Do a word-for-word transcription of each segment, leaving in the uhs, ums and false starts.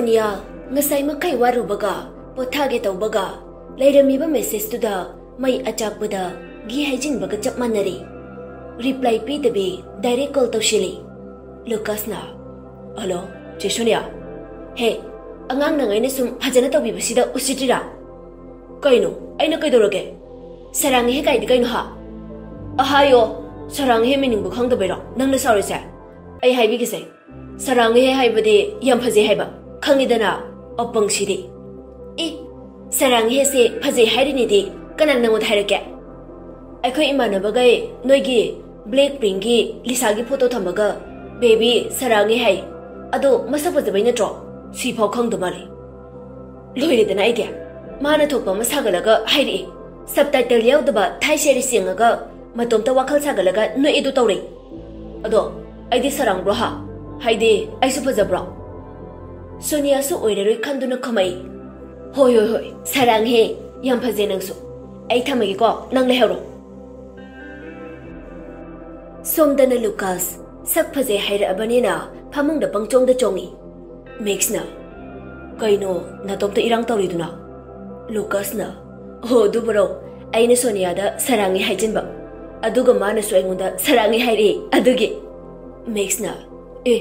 ꯁꯣꯅꯤꯌꯥ ꯉꯁꯥꯏ ꯃꯈꯩ ꯋꯥꯔꯨꯕꯒ ꯄꯣꯊꯥꯒꯦ ꯇꯧꯕꯒ ꯂꯩꯔꯝꯃꯤꯕ ꯃꯦꯁꯦꯖꯇꯨꯗ ꯃꯩ ꯑꯆꯥꯛꯄꯗ ꯘꯤ ꯍꯩꯖꯤꯟꯕꯒ ꯆꯞ ꯃꯥꯟꯅꯔꯦ꯫ ꯔꯤꯄ꯭ꯂꯥꯏ ꯄꯤꯗꯕꯤ ꯗꯥꯏꯔꯦꯛ ꯀꯣꯜ ꯇꯧꯁꯤꯜꯂꯤ꯫ ꯂꯨꯀꯥꯁꯅ, "ꯍꯜꯂꯣ, ꯆꯦ ꯁꯣꯅꯤꯌꯥ꯫ ꯍꯦ, ꯑꯉꯥꯡ ꯅꯪ ꯑꯩꯅ ꯁꯨꯝ ꯐꯖꯅ ꯇꯧꯕꯤꯕꯁꯤꯗ ꯎꯁꯤꯠꯇ꯭ꯔꯤꯔꯥ? ꯀꯩꯅꯣ, ꯑꯩꯅ ꯀꯩꯗꯧꯔꯒꯦ? ꯁꯔꯥꯡ ꯍꯦ ꯀꯥꯏꯗꯤ ꯀꯩꯅꯣ ꯍꯥ? ꯑꯍꯥꯌꯣ, ꯁꯔꯥꯡ ꯍꯦ ꯃꯤꯅꯤꯡꯕꯨ ꯈꯪꯗꯕꯩꯔꯣ ꯅꯪꯅ ꯁꯥꯎꯔꯤꯁꯦ? ꯑꯩ ꯍꯥꯏꯕꯤꯒꯦꯁꯦ, ꯁꯔꯥꯡ ꯍꯦ ꯍꯥꯏꯕꯗꯤ ꯌꯥꯝ ꯐꯖꯩ ꯍꯥꯏꯕ, ꯈꯪꯉꯤꯗꯅ? ꯑꯄꯪꯁꯤꯗꯤ꯫ ꯏ, ꯁꯔꯥꯡ ꯍꯦꯁꯦ ꯐꯖꯩ ꯍꯥꯏꯔꯤꯅꯤꯗꯤ ꯀꯅꯥ ꯅꯪꯉꯣꯟꯗ ꯍꯥꯏꯔꯛꯀꯦ? ꯑꯩꯈꯣꯏ ꯏꯃꯥꯟꯅꯕꯈꯩ ꯅꯣꯏꯒꯤ ꯕ꯭ꯂꯦꯛ ꯄꯤꯡꯒꯤ ꯂꯤꯁꯥꯒꯤ ꯐꯣꯇꯣ ꯊꯝꯃꯒ ꯕꯦꯕꯤ ꯁꯔꯥꯡ ꯍꯦ ꯍꯥꯏ꯫ ꯑꯗꯣ ꯃꯁꯛ ꯐꯖꯕꯩ ꯅꯠꯇ꯭ꯔꯣ? ꯁꯤꯐꯥꯎ ꯈꯪꯗ ꯃꯥꯜꯂꯤ꯫ ꯂꯣꯏꯔꯦꯗꯅ ꯑꯩꯗꯤ꯫ ꯃꯥꯅ ꯊꯣꯛꯄ ꯑꯃ ꯁꯥꯒꯠꯂꯒ ꯍꯥꯏꯔꯛꯑꯦ꯫ ꯁꯕꯇꯥꯏꯇꯜ ꯌꯥꯎꯗꯕ ꯊꯥꯏ ꯁꯦꯔꯤꯁ ꯌꯦꯡꯉꯒ ꯃꯇꯣꯝꯇ ꯋꯥꯈꯜ ꯁꯥꯒꯠꯂꯒ ꯅꯣꯛꯑꯦꯗꯨ ꯇꯧꯔꯦ꯫ ꯑꯗꯣ ꯑꯩꯗꯤ ꯁꯔꯥꯡꯕ꯭ꯔꯣ ꯍꯥ? ꯍꯥꯏꯗꯤ ꯑꯩꯁꯨ ꯐꯖꯕ꯭ꯔꯣ?" ꯁꯣꯅꯤꯌꯥꯁꯨ ꯑꯣꯏꯔꯔꯣꯏ ꯈꯟꯗꯨꯅ ꯈꯨꯝꯃꯛꯏ꯫ "ꯍꯣꯏ, ꯍꯣꯏ, ꯍꯣꯏ, ꯁꯔꯥꯡ ꯍꯦ, ꯌꯥꯝ ꯐꯖꯩ ꯅꯪꯁꯨ꯫ ꯑꯩ ꯊꯝꯃꯒꯦꯀꯣ, ꯅꯪ ꯂꯩꯍꯧꯔꯣ꯫" ꯁꯣꯝꯗꯅ ꯂꯨꯀꯥꯁ ꯁꯛ ꯐꯖꯩ ꯍꯥꯏꯔꯛꯑꯕꯅꯤꯅ ꯐꯃꯨꯡꯗ ꯄꯪꯆꯣꯡꯗ ꯆꯣꯡꯉꯤ꯫ ꯃꯦꯛꯁꯅ, "ꯀꯩꯅꯣ ꯅꯇꯣꯝꯇ ꯏꯔꯥꯡ ꯇꯧꯔꯤꯗꯨꯅ?" ꯂꯨꯀꯥꯁꯅ, "ꯑꯣ, ꯑꯗꯨꯕꯨꯔꯣ, ꯑꯩꯅ ꯁꯣꯅꯤꯌꯥꯗ ꯁꯔꯥꯡꯉꯤ ꯍꯥꯏꯖꯤꯟꯕ, ꯑꯗꯨꯒ ꯃꯥꯅꯁꯨ ꯑꯩꯉꯣꯟꯗ ꯁꯔꯥꯡꯉꯤ ꯍꯥꯏꯔꯛꯑꯦ, ꯑꯗꯨꯒꯤ꯫" ꯃꯦꯛꯁꯅ, "ꯑꯦ,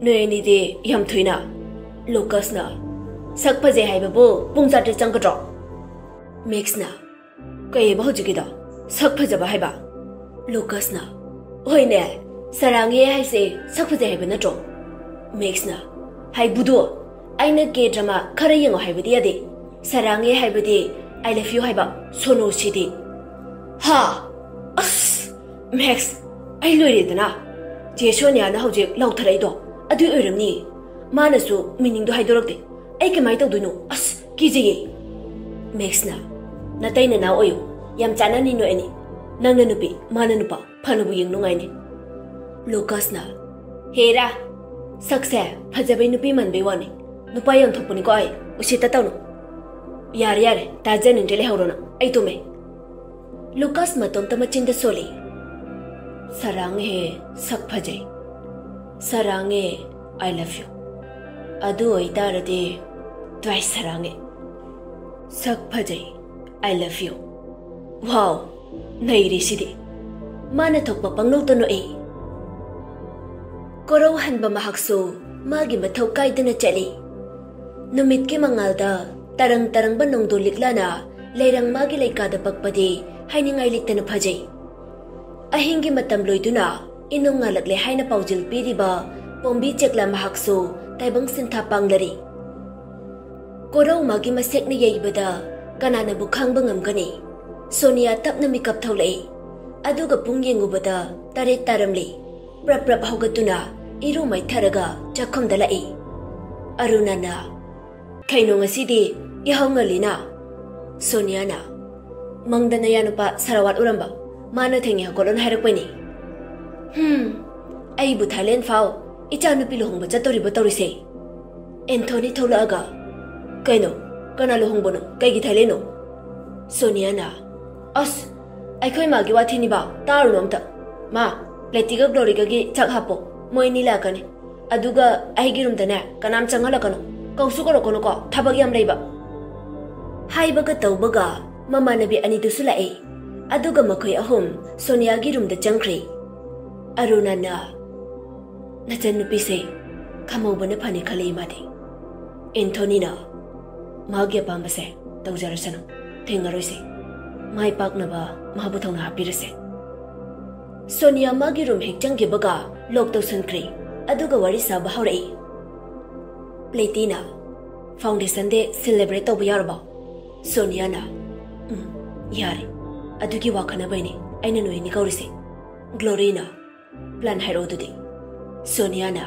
ꯅꯣꯏ ꯑꯅꯤꯗꯤ ꯌꯥꯝ ꯊꯨꯏꯅ꯫" ꯂꯨꯀꯥꯁꯅ, "ꯁꯛ ꯐꯖꯩ ꯍꯥꯏꯕꯕꯨ ꯄꯨꯡ ꯆꯥꯇ꯭ꯔꯦꯠ ꯆꯪꯒꯗ꯭ꯔꯣ?" ꯃꯦꯛꯁꯅ, "ꯀꯩꯑꯕ ꯍꯧꯖꯤꯛꯀꯤꯗꯣ? ꯁꯛ ꯐꯖꯕ ꯍꯥꯏꯕ?" ꯂꯨꯀꯥꯁꯅ, "ꯍꯣꯏꯅꯦ, ꯁꯔꯥꯡꯉꯦ ꯍꯥꯏꯁꯦ ꯁꯛ ꯐꯖꯩ ꯍꯥꯏꯕ ꯅꯠꯇ꯭ꯔꯣ?" ꯃꯦꯛꯁꯅ, "ꯍꯥꯏꯕꯨꯗꯨ, ꯑꯩꯅ ꯀꯦ ꯗ꯭ꯔꯃꯥ ꯈꯔ ꯌꯦꯡꯉꯣ ꯍꯥꯏꯕꯗꯤ ꯌꯥꯗꯦ꯫ ꯁꯔꯥꯡꯉꯦ ꯍꯥꯏꯕꯗꯤ I love you ꯍꯥꯏꯕ ꯁꯣꯅꯣꯁꯤꯗꯤ꯫" ꯍꯥ? ꯑꯁ! ꯃꯦꯛꯁ, ꯑꯩ ꯂꯣꯏꯔꯦꯗꯅ꯫ ꯆꯦ ꯁꯣꯅꯤꯌꯥꯅ ꯍꯧꯖꯤꯛ ꯂꯥꯎꯊꯔꯛꯏꯗꯣ ꯑꯗꯨꯏ ꯑꯣꯏꯔꯝꯅꯤ꯫ ꯃꯥꯅꯁꯨ ꯃꯤꯅꯤꯡꯗꯣ ꯍꯥꯏꯗꯣꯔꯛꯇꯦ꯫ ꯑꯩ ꯀꯃꯥꯏ ꯇꯧꯗꯣꯏꯅꯣ? ꯑꯁ, ꯀꯤꯖꯩꯌꯦ꯫ ꯃꯦꯛꯁꯅ, "ꯅꯇꯩ ꯅꯅꯥꯎ ꯑꯣꯏꯌꯨ꯫ ꯌꯥꯝ ꯆꯥꯟꯅꯅꯤ ꯅꯣꯏ ꯑꯅꯤ꯫ ꯅꯪꯅ ꯅꯨꯄꯤ, ꯃꯥꯅ ꯅꯨꯄꯥ꯫ ꯐꯅꯕꯨ ꯌꯦꯡ ꯅꯨꯡꯉꯥꯏꯅꯤ꯫" ꯂꯨꯀꯥꯁꯅ, "ꯍꯦꯔꯥ, ꯁꯛꯁꯦ ꯐꯖꯕꯩ ꯅꯨꯄꯤ ꯃꯥꯟꯕꯩ ꯋꯥꯅꯤ꯫ ꯅꯨꯄꯥ ꯌꯥꯝ ꯊꯣꯛꯄꯅꯤꯀꯣ ꯑꯩ꯫ ꯎꯁꯤꯠꯇ ꯇꯧꯅꯨ꯫" "ꯌꯥꯔꯦ, ꯌꯥꯔꯦ, ꯇꯥꯖꯅꯤꯡꯗ꯭ꯔꯦ, ꯂꯩꯍꯧꯔꯣ ꯅꯪ꯫ ꯑꯩ ꯇꯨꯝꯃꯦ꯫" ꯂꯨꯀꯥꯁ ꯃꯇꯣꯝꯇ ꯃꯆꯤꯟꯗ ꯁꯣꯜꯂꯤ꯫ "ꯁꯔꯥꯡꯉꯦ, ꯁꯛ ꯐꯖꯩ꯫ ꯁꯔꯥꯡꯉꯦ, I love you꯫" ꯑꯗꯨ ꯑꯣꯏꯇꯥꯔꯗꯤ ꯇ꯭ꯋꯥꯏꯁ ꯁꯔꯥꯡꯉꯦ꯫ ꯁꯛ ꯐꯖꯩ꯫ I love you꯫ ꯋꯥꯎ, ꯅꯩꯔꯦ ꯁꯤꯗꯤ꯫ ꯃꯥꯅ ꯊꯣꯛꯄ ꯄꯪꯅꯣꯛꯇ ꯅꯣꯛꯏ꯫ ꯀꯣꯔꯧ ꯍꯟꯕ ꯃꯍꯥꯛꯁꯨ ꯃꯥꯒꯤ ꯃꯊꯧ ꯀꯥꯏꯗꯅ ꯆꯠꯂꯤ꯫ ꯅꯨꯃꯤꯠꯀꯤ ꯃꯉꯥꯜꯗ ꯇꯔꯪ ꯇꯔꯪꯕ ꯅꯣꯡꯗꯣ ꯂꯤꯛꯂꯥꯅ ꯂꯩꯔꯪ ꯃꯥꯒꯤ ꯂꯩꯀꯥꯗ ꯄꯛꯄꯗꯤ ꯍꯥꯏꯅꯤꯡꯉꯥꯏ ꯂꯩꯇꯅ ꯐꯖꯩ꯫ ꯑꯍꯤꯡꯒꯤ ꯃꯇꯝ ꯂꯣꯏꯗꯨꯅ ꯏꯅꯣꯡ ꯉꯥꯜꯂꯛꯂꯦ ꯍꯥꯏꯅ ꯄꯥꯎꯖꯦꯜ ꯄꯤꯔꯤꯕ ꯄꯣꯝꯕꯤ ꯆꯦꯛꯂꯥ ꯃꯍꯥꯛꯁꯨ ꯇꯥꯏꯕꯪ ꯁꯤꯟꯊꯥ ꯄꯥꯡꯂꯔꯤ꯫ ꯀꯣꯔꯧ ꯃꯥꯒꯤ ꯃꯁꯦꯛꯅ ꯌꯩꯕꯗ ꯀꯅꯥꯅꯕꯨ ꯈꯥꯡꯕ ꯉꯝꯒꯅꯤ? ꯁꯣꯅꯤꯌꯥ ꯇꯞꯅ ꯃꯤꯀꯞ ꯊꯣꯛꯂꯛꯏ꯫ ꯑꯗꯨꯒ ꯄꯨꯡ ꯌꯦꯡꯉꯨꯕꯗ ꯇꯔꯦꯠ ꯇꯥꯔꯝꯂꯤ꯫ ꯄ꯭ꯔꯞ ꯄ꯭ꯔꯞ ꯍꯧꯒꯠꯇꯨꯅ ꯏꯔꯨ ꯃꯥꯏꯊꯔꯒ ꯆꯥꯛꯈꯨꯝꯗ ꯂꯥꯛꯏ꯫ ꯑꯔꯨꯅꯥꯅ, "ꯀꯩꯅꯣ ꯉꯁꯤꯗꯤ ꯌꯥꯍꯧ ꯉꯜꯂꯤꯅ?" ꯁꯣꯅꯤꯌꯥꯅ, "ꯃꯪꯗ ꯅꯌꯥ ꯅꯨꯄꯥ ꯁꯔꯋꯥꯠ ꯎꯔꯝꯕ, ꯃꯥꯅ ꯊꯦꯡꯉꯦ ꯍꯧꯒꯠꯂꯣꯅ ꯍꯥꯏꯔꯛꯄꯩꯅꯦ꯫" "ꯍꯝ, ꯑꯩꯕꯨ ꯊꯥꯏꯂꯦꯟ ꯐꯥꯎ ꯏꯆꯥ ꯅꯨꯄꯤ ꯂꯨꯍꯣꯡꯕ ꯆꯠꯇꯣꯔꯤꯕ ꯇꯧꯔꯤꯁꯦ?" ꯑꯦꯟꯊꯣꯅꯤ ꯊꯣꯛꯂꯛꯑꯒ, "ꯀꯩꯅꯣ? ꯀꯅꯥ ꯂꯨꯍꯣꯡꯕꯅꯣ? ꯀꯩꯒꯤ ꯊꯥꯏꯂꯦꯟꯅꯣ?" ꯁꯣꯅꯤꯌꯥꯅ, "ꯑꯁ, ꯑꯩꯈꯣꯏ ꯃꯥꯒꯤ ꯋꯥꯊꯤꯅꯤꯕ, ꯇꯥꯔꯨꯅꯣ ꯑꯝꯇ꯫ ꯃꯥ, ꯄ꯭ꯂꯦꯇꯤꯒ ꯒ꯭ꯂꯣꯔꯤꯒꯒꯤ ꯆꯥꯛ ꯍꯥꯞꯄꯣ, ꯃꯣꯏ ꯑꯅꯤ ꯂꯥꯛꯀꯅꯤ꯫ ꯑꯗꯨꯒ ꯑꯩꯒꯤ ꯔꯨꯝꯗꯅꯦ ꯀꯅꯥꯝ ꯆꯪꯍꯜꯂꯛꯀꯅꯨ, ꯀꯧꯁꯨ ꯀꯧꯔꯛꯀꯅꯨꯀꯣ, ꯊꯕꯛ ꯌꯥꯝ ꯂꯩꯕ꯫" ꯍꯥꯏꯕꯒ ꯇꯧꯕꯒ ꯃꯃꯥꯟꯅꯕꯤ ꯑꯅꯤꯗꯨꯁꯨ ꯂꯥꯛꯏ꯫ ꯑꯗꯨꯒ ꯃꯈꯣꯏ ꯑꯍꯨꯝ ꯁꯣꯅꯤꯌꯥꯒꯤ ꯔꯨꯝꯗ ꯆꯪꯈ꯭ꯔꯦ꯫ ꯑꯔꯨꯅꯥꯅ, "ꯅꯆꯟꯅꯨꯄꯤꯁꯦ ꯈꯝꯍꯧꯕꯅ ꯐꯅꯤ ꯈꯜꯂꯤ ꯏꯃꯥꯗꯤ꯫" ꯑꯦꯟꯊꯣꯅꯤꯅ, "ꯃꯥꯒꯤ ꯑꯄꯥꯝꯕꯁꯦ ꯇꯧꯖꯔꯁꯅꯨ, ꯊꯤꯡꯉꯔꯣꯏꯁꯦ꯫ ꯃꯥꯏ ꯄꯥꯛꯅꯕ ꯃꯥꯕꯨ ꯊꯧꯅꯥ ꯍꯥꯞꯄꯤꯔꯁꯦ꯫" ꯁꯣꯅꯤꯌꯥ ꯃꯥꯒꯤ ꯔꯨꯝ ꯍꯦꯛ ꯆꯪꯈꯤꯕꯒ ꯂꯣꯛ ꯇꯧꯁꯟꯈ꯭ꯔꯦ꯫ ꯑꯗꯨꯒ ꯋꯥꯔꯤ ꯁꯥꯕ ꯍꯧꯔꯛꯏ꯫ ꯄ꯭ꯂꯦꯇꯤꯅ, "Foundation Day celebrate ꯇꯧꯕ ꯌꯥꯔꯕꯣ?" ꯁꯣꯅꯤꯌꯥꯅ, "ꯎꯝ, ꯌꯥꯔꯦ꯫ ꯑꯗꯨꯒꯤ ꯋꯥ ꯈꯟꯅꯕꯩꯅꯦ ꯑꯩꯅ ꯅꯣꯏ ꯑꯅꯤ ꯀꯧꯔꯤꯁꯦ꯫" ꯒ꯭ꯂꯣꯔꯤꯅ, "Plan ꯍꯥꯏꯔꯛꯑꯣ ꯑꯗꯨꯗꯤ꯫" ꯁꯣꯅꯤꯌꯥꯅ,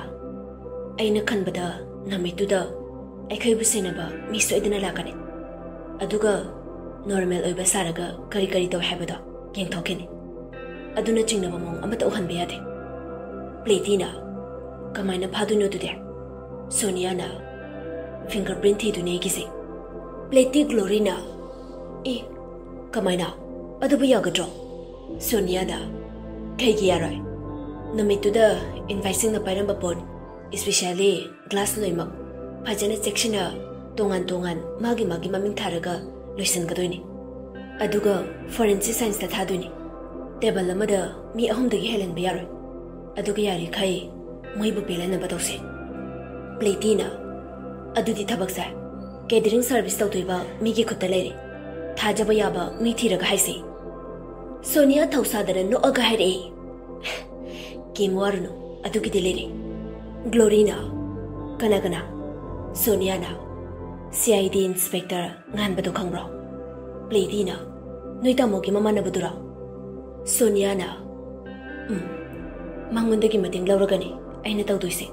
"ꯑꯩꯅ ꯈꯟꯕꯗ ꯅꯨꯃꯤꯠꯇꯨꯗ ꯑꯩꯈꯣꯏꯕꯨ ꯁꯦꯟꯅꯕ ꯃꯤ ꯁꯣꯏꯗꯅ ꯂꯥꯛꯀꯅꯤ꯫ ꯑꯗꯨꯒ ꯅꯣꯔꯃꯦꯜ ꯑꯣꯏꯕ ꯁꯥꯔꯒ ꯀꯔꯤ ꯀꯔꯤ ꯇꯧꯏ ꯍꯥꯏꯕꯗꯣ ꯌꯦꯡꯊꯣꯛꯈꯤꯅꯤ꯫ ꯑꯗꯨꯅ ꯆꯤꯡꯅꯕ ꯃꯑꯣꯡ ꯑꯃꯠꯇ ꯎꯍꯟꯕ ꯌꯥꯗꯦ꯫" ꯄ꯭ꯂꯦꯇꯤꯅ, "ꯀꯃꯥꯏꯅ ꯐꯥꯗꯣꯏꯅꯣ ꯑꯗꯨꯗꯤ?" ꯁꯣꯅꯤꯌꯥꯅ, "Fingerprint ꯊꯤꯗꯣꯏꯅꯦ ꯑꯩꯒꯤꯁꯦ꯫" ꯄ꯭ꯂꯦꯇꯤ ꯒ꯭ꯂꯣꯔꯤꯅ, "ꯑꯦ, ꯀꯃꯥꯏꯅ? ꯑꯗꯨꯕꯨ ꯌꯥꯒꯗ꯭ꯔꯣ?" ꯁꯣꯅꯤꯌꯥꯅ, "ꯀꯩꯒꯤ ꯌꯥꯔꯣꯏ? ꯅꯨꯃꯤꯠꯇꯨꯗ ꯏꯟꯚꯥꯏꯠꯁꯤꯡꯅ ꯄꯥꯏꯔꯝꯕ ꯄꯣꯠ, especially ꯒ꯭ꯂꯥꯁ ꯂꯣꯏꯅꯃꯛ ꯐꯖꯅ ꯆꯦꯛꯁꯤꯟꯅ ꯇꯣꯉꯥꯟ ꯇꯣꯉꯥꯟ ꯃꯥꯒꯤ ꯃꯥꯒꯤ ꯃꯃꯤꯡ ꯊꯥꯔꯒ ꯂꯣꯏꯁꯤꯟꯒꯗꯣꯏꯅꯤ꯫ ꯑꯗꯨꯒ forensic scienceꯇ ꯊꯥꯗꯣꯏꯅꯤ꯫ ꯇꯦꯕꯜ ꯑꯃꯗ ꯃꯤ ꯑꯍꯨꯝꯗꯒꯤ ꯍꯦꯜꯍꯟꯕ ꯌꯥꯔꯣꯏ꯫ ꯑꯗꯨꯒ ꯌꯥꯔꯤꯈꯩ ꯃꯣꯏꯕꯨ ꯄꯦꯜꯍꯟꯅꯕ ꯇꯧꯁꯦ꯫ ꯄ꯭ꯂꯦꯇꯤꯅ, ꯑꯗꯨꯗꯤ ꯊꯕꯛꯁꯦ catering service ꯇꯧꯗꯣꯏꯕ ꯃꯤꯒꯤ ꯈꯨꯠꯇ ꯂꯩꯔꯦ꯫ ꯊꯥꯖꯕ ꯌꯥꯕ ꯃꯤ ꯊꯤꯔꯒ ꯍꯥꯏꯁꯦ꯫ ꯁꯣꯅꯤꯌꯥ ꯊꯧꯁꯥꯗꯅ ꯅꯣꯛꯑꯒ ꯍꯥꯏꯔꯛꯏ, "ꯀꯦꯝ ꯋꯥꯔꯨꯅꯨ, ꯑꯗꯨꯒꯤꯗꯤ ꯂꯩꯔꯦ꯫" ꯒ꯭ꯂꯣꯔꯤꯅ, "ꯀꯅꯥ ꯀꯅꯥ?" ꯁꯣꯅꯤꯌꯥꯅ, "CID inspector ꯉꯥꯟꯕꯗꯣ ꯈꯪꯕ꯭ꯔꯣ?" ꯄ꯭ꯂꯦꯇꯤꯅ, "ꯅꯣꯏ ꯇꯥꯃꯣꯒꯤ ꯃꯃꯥꯟꯅꯕꯗꯨꯔꯣ?" ꯁꯣꯅꯤꯌꯥꯅ, "ꯎꯝ, ꯃꯉꯣꯟꯗꯒꯤ ꯃꯇꯦꯡ ꯂꯧꯔꯒꯅꯤ ꯑꯩꯅ ꯇꯧꯗꯣꯏꯁꯦ꯫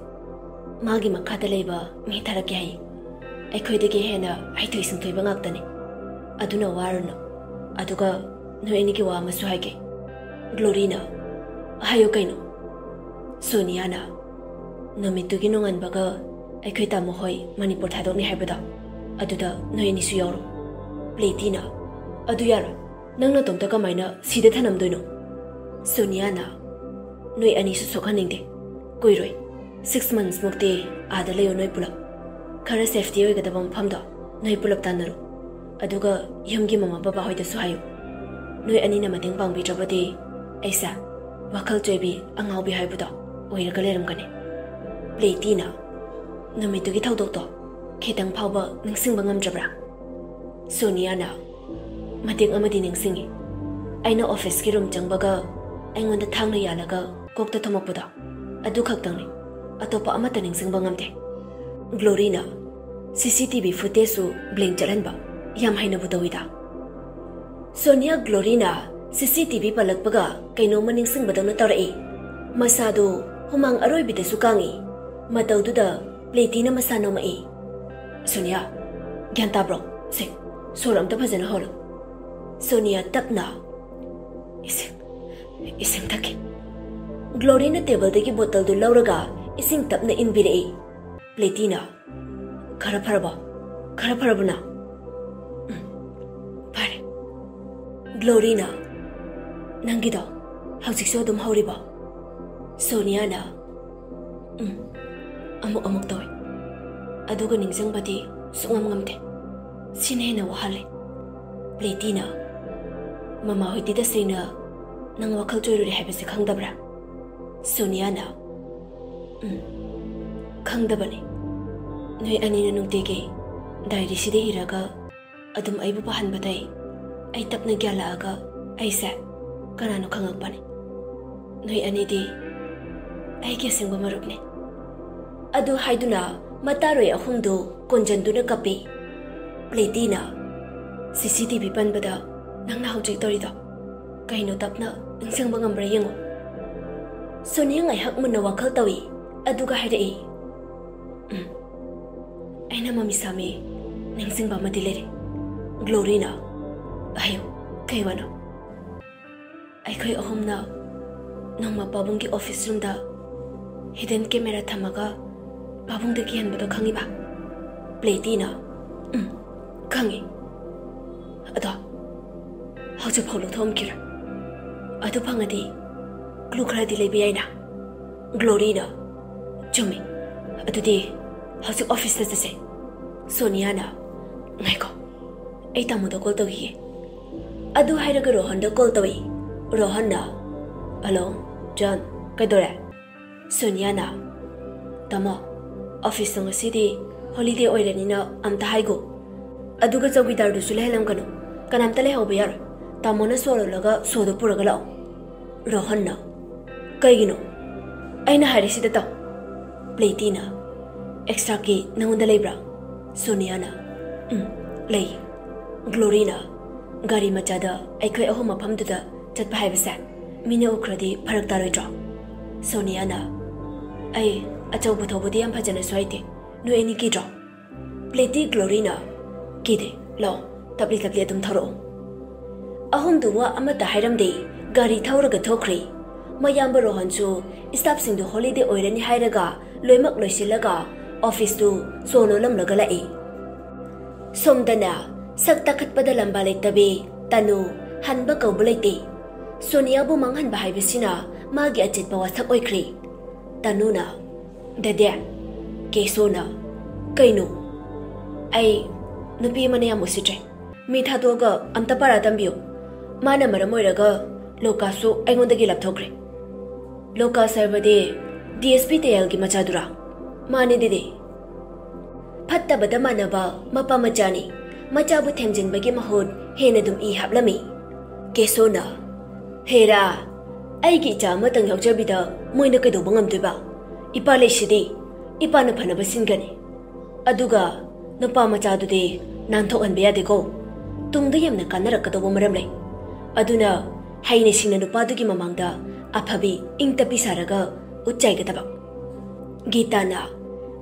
ꯃꯥꯒꯤ ꯃꯈꯥꯗ ꯂꯩꯕ ꯃꯤ ꯊꯥꯔꯛꯀꯦ ꯍꯥꯏꯌꯦ꯫ ꯑꯩꯈꯣꯏꯗꯒꯤ ꯍꯦꯟꯅ ꯍꯩꯊꯣꯏ ꯁꯤꯡꯊꯣꯏꯕ ꯉꯥꯛꯇꯅꯤ꯫ ꯑꯗꯨꯅ ꯋꯥꯔꯨꯅꯨ꯫ ꯑꯗꯨꯒ ꯅꯣꯏ ꯑꯅꯤꯒꯤ ꯋꯥ ꯑꯃꯁꯨ ꯍꯥꯏꯒꯦ꯫" ꯒ꯭ꯂꯣꯔꯤꯅ, "ꯍꯥꯏꯌꯨ ꯀꯩꯅꯣ?" ꯁꯣꯅꯤꯌꯥꯅ, "ꯅꯨꯃꯤꯠꯇꯨꯒꯤ ꯅꯣꯡꯉꯥꯟꯕꯒ ꯑꯩꯈꯣꯏ ꯇꯥꯃꯣ ꯍꯣꯏ ꯃꯅꯤꯄꯨꯔ ꯊꯥꯗꯣꯛꯅꯤ ꯍꯥꯏꯕꯗꯣ, ꯑꯗꯨꯗ ꯅꯣꯏ ꯑꯅꯤꯁꯨ ꯌꯥꯎꯔꯣ꯫" ꯄ꯭ꯂꯦꯇꯤꯅ, "ꯑꯗꯨ ꯌꯥꯔꯣꯏ꯫ ꯅꯪ ꯅꯇꯣꯝꯇ ꯀꯃꯥꯏꯅ ꯁꯤꯗ ꯊꯅꯝꯗꯣꯏꯅꯣ?" ꯁꯣꯅꯤꯌꯥꯅ, "ꯅꯣꯏ ꯑꯅꯤꯁꯨ ꯁꯣꯛꯍꯟꯅꯤꯡꯗꯦ꯫ ꯀꯨꯏꯔꯣꯏ꯫ Six months ꯃꯨꯛꯇꯤ ꯑꯥꯗ ꯂꯩꯌꯣ ꯅꯣꯏ ꯄꯨꯂꯞ꯫ ꯈꯔ safety ꯑꯣꯏꯒꯗꯕ ꯃꯐꯝꯗꯣ ꯅꯣꯏ ꯄꯨꯂꯞ ꯇꯥꯟꯅꯔꯣ꯫ ꯑꯗꯨꯒ ꯌꯨꯝꯒꯤ ꯃꯃꯥ ꯕꯕꯥ ꯍꯣꯏꯗꯁꯨ ꯍꯥꯏꯌꯨ꯫ ꯅꯣꯏ ꯑꯅꯤꯅ ꯃꯇꯦꯡ ꯄꯥꯡꯕꯤꯗ꯭ꯔꯕꯗꯤ ꯑꯩꯁꯦ ꯋꯥꯈꯜ ꯆꯣꯏꯕꯤ ꯑꯉꯥꯎꯕꯤ ꯍꯥꯏꯕꯗꯣ ꯑꯣꯏꯔꯒ ꯂꯩꯔꯝꯒꯅꯤ꯫" ꯄ꯭ꯂꯦꯇꯤꯅ, "ꯅꯨꯃꯤꯠꯇꯨꯒꯤ ꯊꯧꯗꯣꯛꯇꯣ ꯈꯤꯇꯪ ꯐꯥꯎꯕ ꯅꯤꯡꯁꯤꯡꯕ ꯉꯝꯗ꯭ꯔꯕ꯭ꯔꯥ?" ꯁꯣꯅꯤꯌꯥꯅ, "ꯃꯇꯦꯛ ꯑꯃꯗꯤ ꯅꯤꯡꯁꯤꯡꯉꯤ꯫ ꯑꯩꯅ officeꯀꯤ room ꯆꯪꯕꯒ ꯑꯩꯉꯣꯟꯗ ꯊꯥꯡꯅ ꯌꯥꯜꯂꯒ ꯀꯣꯛꯇ ꯊꯣꯝꯃꯛꯄꯗꯣ, ꯑꯗꯨ ꯈꯛꯇꯪꯅꯤ꯫ ꯑꯇꯣꯞꯄ ꯑꯃꯠꯇ ꯅꯤꯡꯁꯤꯡꯕ ꯉꯝꯗꯦ꯫" ꯒ꯭ꯂꯣꯔꯤꯅ, "CCTV footageꯁꯨ blank ꯆꯠꯍꯟꯕ ꯌꯥꯝ ꯍꯩꯅꯕꯨ ꯇꯧꯏꯗ꯫" ꯁꯣꯅꯤꯌꯥ ꯒ꯭ꯂꯣꯔꯤꯅ CCTV ꯄꯜꯂꯛꯄꯒ ꯀꯩꯅꯣꯝꯃ ꯅꯤꯡꯁꯤꯡꯕꯗꯧꯅ ꯇꯧꯔꯛꯏ꯫ ꯃꯁꯥꯗꯨ ꯍꯨꯃꯥꯡ ꯑꯔꯣꯏꯕꯤꯗꯁꯨ ꯀꯥꯡꯏ꯫ ꯃꯇꯧꯗꯨꯗ ꯄ꯭ꯂꯦꯇꯤꯅ ꯃꯁꯥ ꯅꯣꯝꯃꯛꯏ꯫ "ꯁꯣꯅꯤꯌꯥ, ꯒ꯭ꯌꯥꯟ ꯇꯥꯕ꯭ꯔꯣ? ꯁꯦ, ꯁꯣꯔ ꯑꯝꯇ ꯐꯖꯅ ꯍꯣꯜꯂꯨ꯫" ꯁꯣꯅꯤꯌꯥ ꯇꯞꯅ, "ꯏꯁꯤꯡ, ꯏꯁꯤꯡ ꯊꯛꯀꯦ꯫" ꯒ꯭ꯂꯣꯔꯤꯅ ꯇꯦꯕꯜꯗꯒꯤ ꯕꯣꯇꯜꯗꯨ ꯂꯧꯔꯒ ꯏꯁꯤꯡ ꯇꯞꯅ ꯏꯟꯕꯤꯔꯛꯏ꯫ ꯄ꯭ꯂꯦꯇꯤꯅ, "ꯈꯔ ꯐꯔꯕꯣ? ꯈꯔ ꯐꯔꯕꯣ ꯅꯪ?" "ꯎꯝ, ꯐꯔꯦ꯫" ꯒ꯭ꯂꯣꯔꯤꯅ, "ꯅꯪꯒꯤꯗꯣ ꯍꯧꯖꯤꯛꯁꯨ ꯑꯗꯨꯝ ꯍꯧꯔꯤꯕꯣ?" ꯁꯣꯅꯤꯌꯥꯅ, "ꯎꯝ, ꯑꯃꯨꯛ ꯑꯃꯨꯛ ꯇꯧꯏ꯫ ꯑꯗꯨꯒ ꯅꯤꯡꯁꯤꯡꯕꯗꯤ ꯁꯨꯛꯉꯝ ꯉꯝꯗꯦ꯫ ꯁꯤꯅ ꯍꯦꯟꯅ ꯋꯥꯍꯜꯂꯦ꯫ ꯄ꯭ꯂꯦꯇꯤꯅ, "ꯃꯃꯥ ꯍꯣꯏꯗꯤ ꯇꯁꯦꯡꯅ ꯅꯪ ꯋꯥꯈꯜ ꯆꯣꯏꯔꯨꯔꯦ ꯍꯥꯏꯕꯁꯦ ꯈꯪꯗꯕ꯭ꯔꯥ?" ꯁꯣꯅꯤꯌꯥꯅ, "ꯎꯝ, ꯈꯪꯗꯕꯅꯤ꯫ ꯅꯣꯏ ꯑꯅꯤꯅ ꯅꯨꯡꯇꯤꯒꯤ ꯗꯥꯏꯔꯤꯁꯤꯗ ꯏꯔꯒ ꯑꯗꯨꯝ ꯑꯩꯕꯨ ꯄꯥꯍꯟꯕꯗꯩ ꯑꯩ ꯇꯞꯅ ꯒ꯭ꯌꯥꯟ ꯂꯥꯛꯑꯒ ꯑꯩꯁꯦ ꯀꯅꯥꯅꯣ ꯈꯪꯉꯛꯄꯅꯤ꯫ ꯅꯣꯏ ꯑꯅꯤꯗꯤ ꯑꯩꯒꯤ ꯑꯁꯦꯡꯕ ꯃꯔꯨꯞꯅꯤ꯫" ꯑꯗꯨ ꯍꯥꯏꯗꯨꯅ ꯃꯇꯥꯔꯣꯏ ꯑꯍꯨꯝꯗꯨ ꯀꯣꯟꯖꯟꯗꯨꯅ ꯀꯞꯄꯤ꯫ ꯄ꯭ꯂꯦꯇꯤꯅ, "ꯁꯤ ꯁꯤ ꯇꯤ ꯚꯤ ꯄꯟꯕꯗ ꯅꯪꯅ ꯍꯧꯖꯤꯛ ꯇꯧꯔꯤꯗꯣ ꯀꯩꯅꯣ? ꯇꯞꯅ ꯅꯤꯡꯁꯤꯡꯕ ꯉꯝꯕ꯭ꯔꯥ ꯌꯦꯡꯉꯨ꯫" ꯁꯣꯅꯤꯌꯥ ꯉꯥꯏꯍꯥꯛ ꯃꯨꯟꯅ ꯋꯥꯈꯜ ꯇꯧꯏ, ꯑꯗꯨꯒ ꯍꯥꯏꯔꯛꯏ, "ꯎꯝ, ꯑꯩꯅ ꯃꯃꯤ ꯁꯥꯃꯤ ꯅꯤꯡꯁꯤꯡꯕ ꯑꯃꯗꯤ ꯂꯩꯔꯦ꯫" ꯒ꯭ꯂꯣꯔꯤꯅ, "ꯍꯥꯏꯌꯨ, ꯀꯩ ꯋꯥꯅꯣ?" "ꯑꯩꯈꯣꯏ ꯑꯍꯨꯝꯅ ꯅꯣꯡꯃ ꯄꯥꯕꯨꯡꯒꯤ ꯑꯣꯐꯤꯁ ꯔꯨꯝꯗ ꯍꯤꯗꯟ ꯀꯦꯃꯦꯔꯥ ꯊꯝꯃꯒ ꯄꯥꯕꯨꯡꯗ ꯀꯤꯍꯟꯕꯗꯣ ꯈꯪꯉꯤꯕ?" ꯄ꯭ꯂꯦꯇꯤꯅ, "ꯎꯝ, ꯈꯪꯉꯤ꯫ ꯑꯗꯣ ꯍꯧꯖꯤꯛꯐꯥꯎ ꯂꯧꯊꯣꯛꯑꯝꯈꯤꯔꯣꯏ꯫ ꯑꯗꯨ ꯐꯪꯉꯗꯤ ꯀ꯭ꯂꯨ ꯈꯔꯗꯤ ꯂꯩꯕ ꯌꯥꯏꯅ꯫" ꯒ꯭ꯂꯣꯔꯤꯅ, "ꯆꯨꯝꯃꯤ꯫ ꯑꯗꯨꯗꯤ ꯍꯧꯖꯤꯛ ꯑꯣꯐꯤꯁꯇ ꯆꯠꯁꯦ꯫" ꯁꯣꯅꯤꯌꯥꯅ, "ꯉꯥꯏꯈꯣ, ꯑꯩ ꯇꯥꯃꯣꯗ ꯀꯣꯜ ꯇꯧꯈꯤꯒꯦ꯫" ꯑꯗꯨ ꯍꯥꯏꯔꯒ ꯔꯣꯍꯟꯗ ꯀꯣꯜ ꯇꯧꯏ꯫ ꯔꯣꯍꯟꯅ, "ꯍꯜꯂꯣ, ꯖꯣꯟ, ꯀꯩꯗꯧꯔꯦ?" ꯁꯣꯅꯤꯌꯥꯅ, "ꯇꯥꯃꯣ, ꯑꯣꯐꯤꯁꯇꯣ ꯉꯁꯤꯗꯤ ꯍꯣꯂꯤꯗꯦ ꯑꯣꯏꯔꯅꯤꯅ ꯑꯝꯇ ꯍꯥꯏꯒꯣ꯫ ꯑꯗꯨꯒ ꯆꯧꯀꯤꯗꯥꯔꯗꯨꯁꯨ ꯂꯩꯍꯜꯂꯝꯒꯅꯨ꯫ ꯀꯅꯥꯝꯇ ꯂꯩꯍꯧꯕ ꯌꯥꯔꯣꯏ꯫ ꯇꯥꯃꯣꯅ ꯁꯣ ꯂꯣꯜꯂꯒ ꯁꯣꯗꯣ ꯄꯨꯔꯒ ꯂꯥꯛꯑꯣ꯫" ꯔꯣꯍꯟꯅ, "ꯀꯩꯒꯤꯅꯣ? ꯑꯩꯅ ꯍꯥꯏꯔꯤꯁꯤꯗ ꯇꯧ꯫" ꯄ꯭ꯂꯦꯇꯤꯅ, "ꯑꯦꯛꯁꯇ꯭ꯔꯥ ꯀꯤ ꯅꯉꯣꯟꯗ ꯂꯩꯕ꯭ꯔꯥ?" ꯁꯣꯅꯤꯌꯥꯅ, "ꯎꯝ, ꯂꯩ꯫" ꯒ꯭ꯂꯣꯔꯤꯅ, "ꯒꯥꯔꯤ ꯃꯆꯥꯗ ꯑꯩꯈꯣꯏ ꯑꯍꯨꯝ ꯃꯐꯝꯗꯨꯗ ꯆꯠꯄ ꯍꯥꯏꯕꯁꯦ ꯃꯤꯅ ꯎꯈ꯭ꯔꯗꯤ ꯐꯔꯛ ꯇꯥꯔꯣꯏꯗ꯭ꯔꯣ?" ꯁꯣꯅꯤꯌꯥꯅ, "ꯑꯩ ꯑꯆꯧꯕ ꯊꯧꯕꯗꯤ ꯌꯥꯝ ꯐꯖꯅꯁꯨ ꯍꯩꯇꯦ꯫ ꯅꯣꯏ ꯑꯅꯤ ꯀꯤꯗ꯭ꯔꯣ?" ꯄ꯭ꯂꯦꯇꯤ, ꯒ꯭ꯂꯣꯔꯤꯅ, "ꯀꯤꯗꯦ, ꯂꯥꯛꯑꯣ, ꯇꯞꯂꯤ ꯇꯞꯂꯤ ꯑꯗꯨꯝ ꯊꯧꯔꯛꯑꯣ꯫" ꯑꯍꯨꯝꯗꯨ ꯋꯥ ꯑꯃꯠꯇ ꯍꯥꯏꯔꯝꯗꯦ, ꯒꯥꯔꯤ ꯊꯧꯔꯒ ꯊꯣꯛꯈ꯭ꯔꯦ꯫ ꯃꯌꯥꯝꯕ ꯔꯣꯍꯟꯁꯨ ꯁ꯭ꯇꯥꯐꯁꯤꯡꯗꯨ ꯍꯣꯂꯤꯗꯦ ꯑꯣꯏꯔꯅꯤ ꯍꯥꯏꯔꯒ ꯂꯣꯏꯅꯃꯛ ꯂꯣꯏꯁꯤꯜꯂꯒ ꯑꯣꯐꯤꯁꯇꯨ ꯁꯣ ꯂꯣꯜꯂꯝꯂꯒ ꯂꯥꯛꯏ꯫ ꯁꯣꯝꯗꯅ ꯁꯛ ꯇꯥꯈꯠꯄꯗ ꯂꯝꯕꯥ ꯂꯩꯇꯕꯤ ꯇꯅꯨ, ꯍꯟꯕ ꯀꯧꯕ ꯂꯩꯇꯦ꯫ ꯁꯣꯅꯤꯌꯥꯕꯨ ꯃꯥꯡꯍꯟꯕ ꯍꯥꯏꯕꯁꯤꯅ ꯃꯥꯒꯤ ꯑꯆꯦꯠꯄ ꯋꯥꯁꯛ ꯑꯣꯏꯈ꯭ꯔꯦ꯫ ꯇꯅꯨꯅ, "ꯗꯦꯗꯦ, ꯀꯦꯁꯣꯅ ꯀꯩꯅꯣ? ꯑꯩ ꯅꯨꯄꯤ ꯑꯃꯅ ꯌꯥꯝ ꯎꯁꯤꯠꯇ꯭ꯔꯦ꯫ ꯃꯤ ꯊꯥꯗꯣꯛꯑꯒ ꯑꯝꯇ ꯄꯥꯔꯥ ꯇꯝꯕꯤꯌꯨ꯫ ꯃꯥꯅ ꯃꯔꯝ ꯑꯣꯏꯔꯒ ꯂꯣꯀꯥꯁꯁꯨ ꯑꯩꯉꯣꯟꯗꯒꯤ ꯂꯥꯞꯊꯣꯛꯈ꯭ꯔꯦ꯫ ꯂꯣꯀꯥꯁ ꯍꯥꯏꯕꯗꯤ ꯗꯤ ꯑꯦꯁ ꯄꯤ ꯇꯌꯥꯜꯒꯤ ꯃꯆꯥꯗꯨꯔꯥ? ꯃꯥꯅꯦ ꯗꯤꯗꯤ꯫ ꯐꯠꯇꯕꯗ ꯃꯥꯟꯅꯕ ꯃꯄꯥ ꯃꯆꯥꯅꯤ꯫ ꯃꯆꯥꯕꯨ ꯊꯦꯝꯖꯤꯟꯕꯒꯤ ꯃꯍꯨꯠ ꯍꯦꯟꯅ ꯑꯗꯨꯝ ꯏ ꯍꯥꯞꯂꯝꯃꯤ꯫ ꯀꯦꯁꯣꯅ, "ꯍꯦꯔꯥ, ꯑꯩꯒꯤ ꯏꯆꯥ ꯑꯃꯇꯪ ꯌꯥꯎꯖꯕꯤꯗ ꯃꯣꯏꯅ ꯀꯩꯗꯧꯕ ꯉꯝꯗꯣꯏꯕ? ꯏꯄꯥ ꯂꯩꯁꯤꯗꯤ, ꯏꯄꯥꯅ ꯐꯅꯕ ꯁꯤꯟꯒꯅꯤ꯫ ꯑꯗꯨꯒ ꯅꯨꯄꯥ ꯃꯆꯥꯗꯨꯗꯤ ꯅꯥꯟꯊꯣꯛꯍꯟꯕ ꯌꯥꯗꯦꯀꯣ꯫ ꯇꯨꯡꯗ ꯌꯥꯝꯅ ꯀꯥꯟꯅꯔꯛꯀꯗꯧꯕ ꯃꯔꯝ ꯂꯩ꯫ ꯑꯗꯨꯅ ꯍꯩꯅ ꯁꯤꯡꯅ ꯅꯨꯄꯥꯗꯨꯒꯤ ꯃꯃꯥꯡꯗ ꯑꯐꯕꯤ ꯏꯪ ꯇꯞꯄꯤ ꯁꯥꯔꯒ ꯎꯠ ꯆꯥꯏꯒꯗꯕ꯫" ꯒꯤꯇꯥꯅ,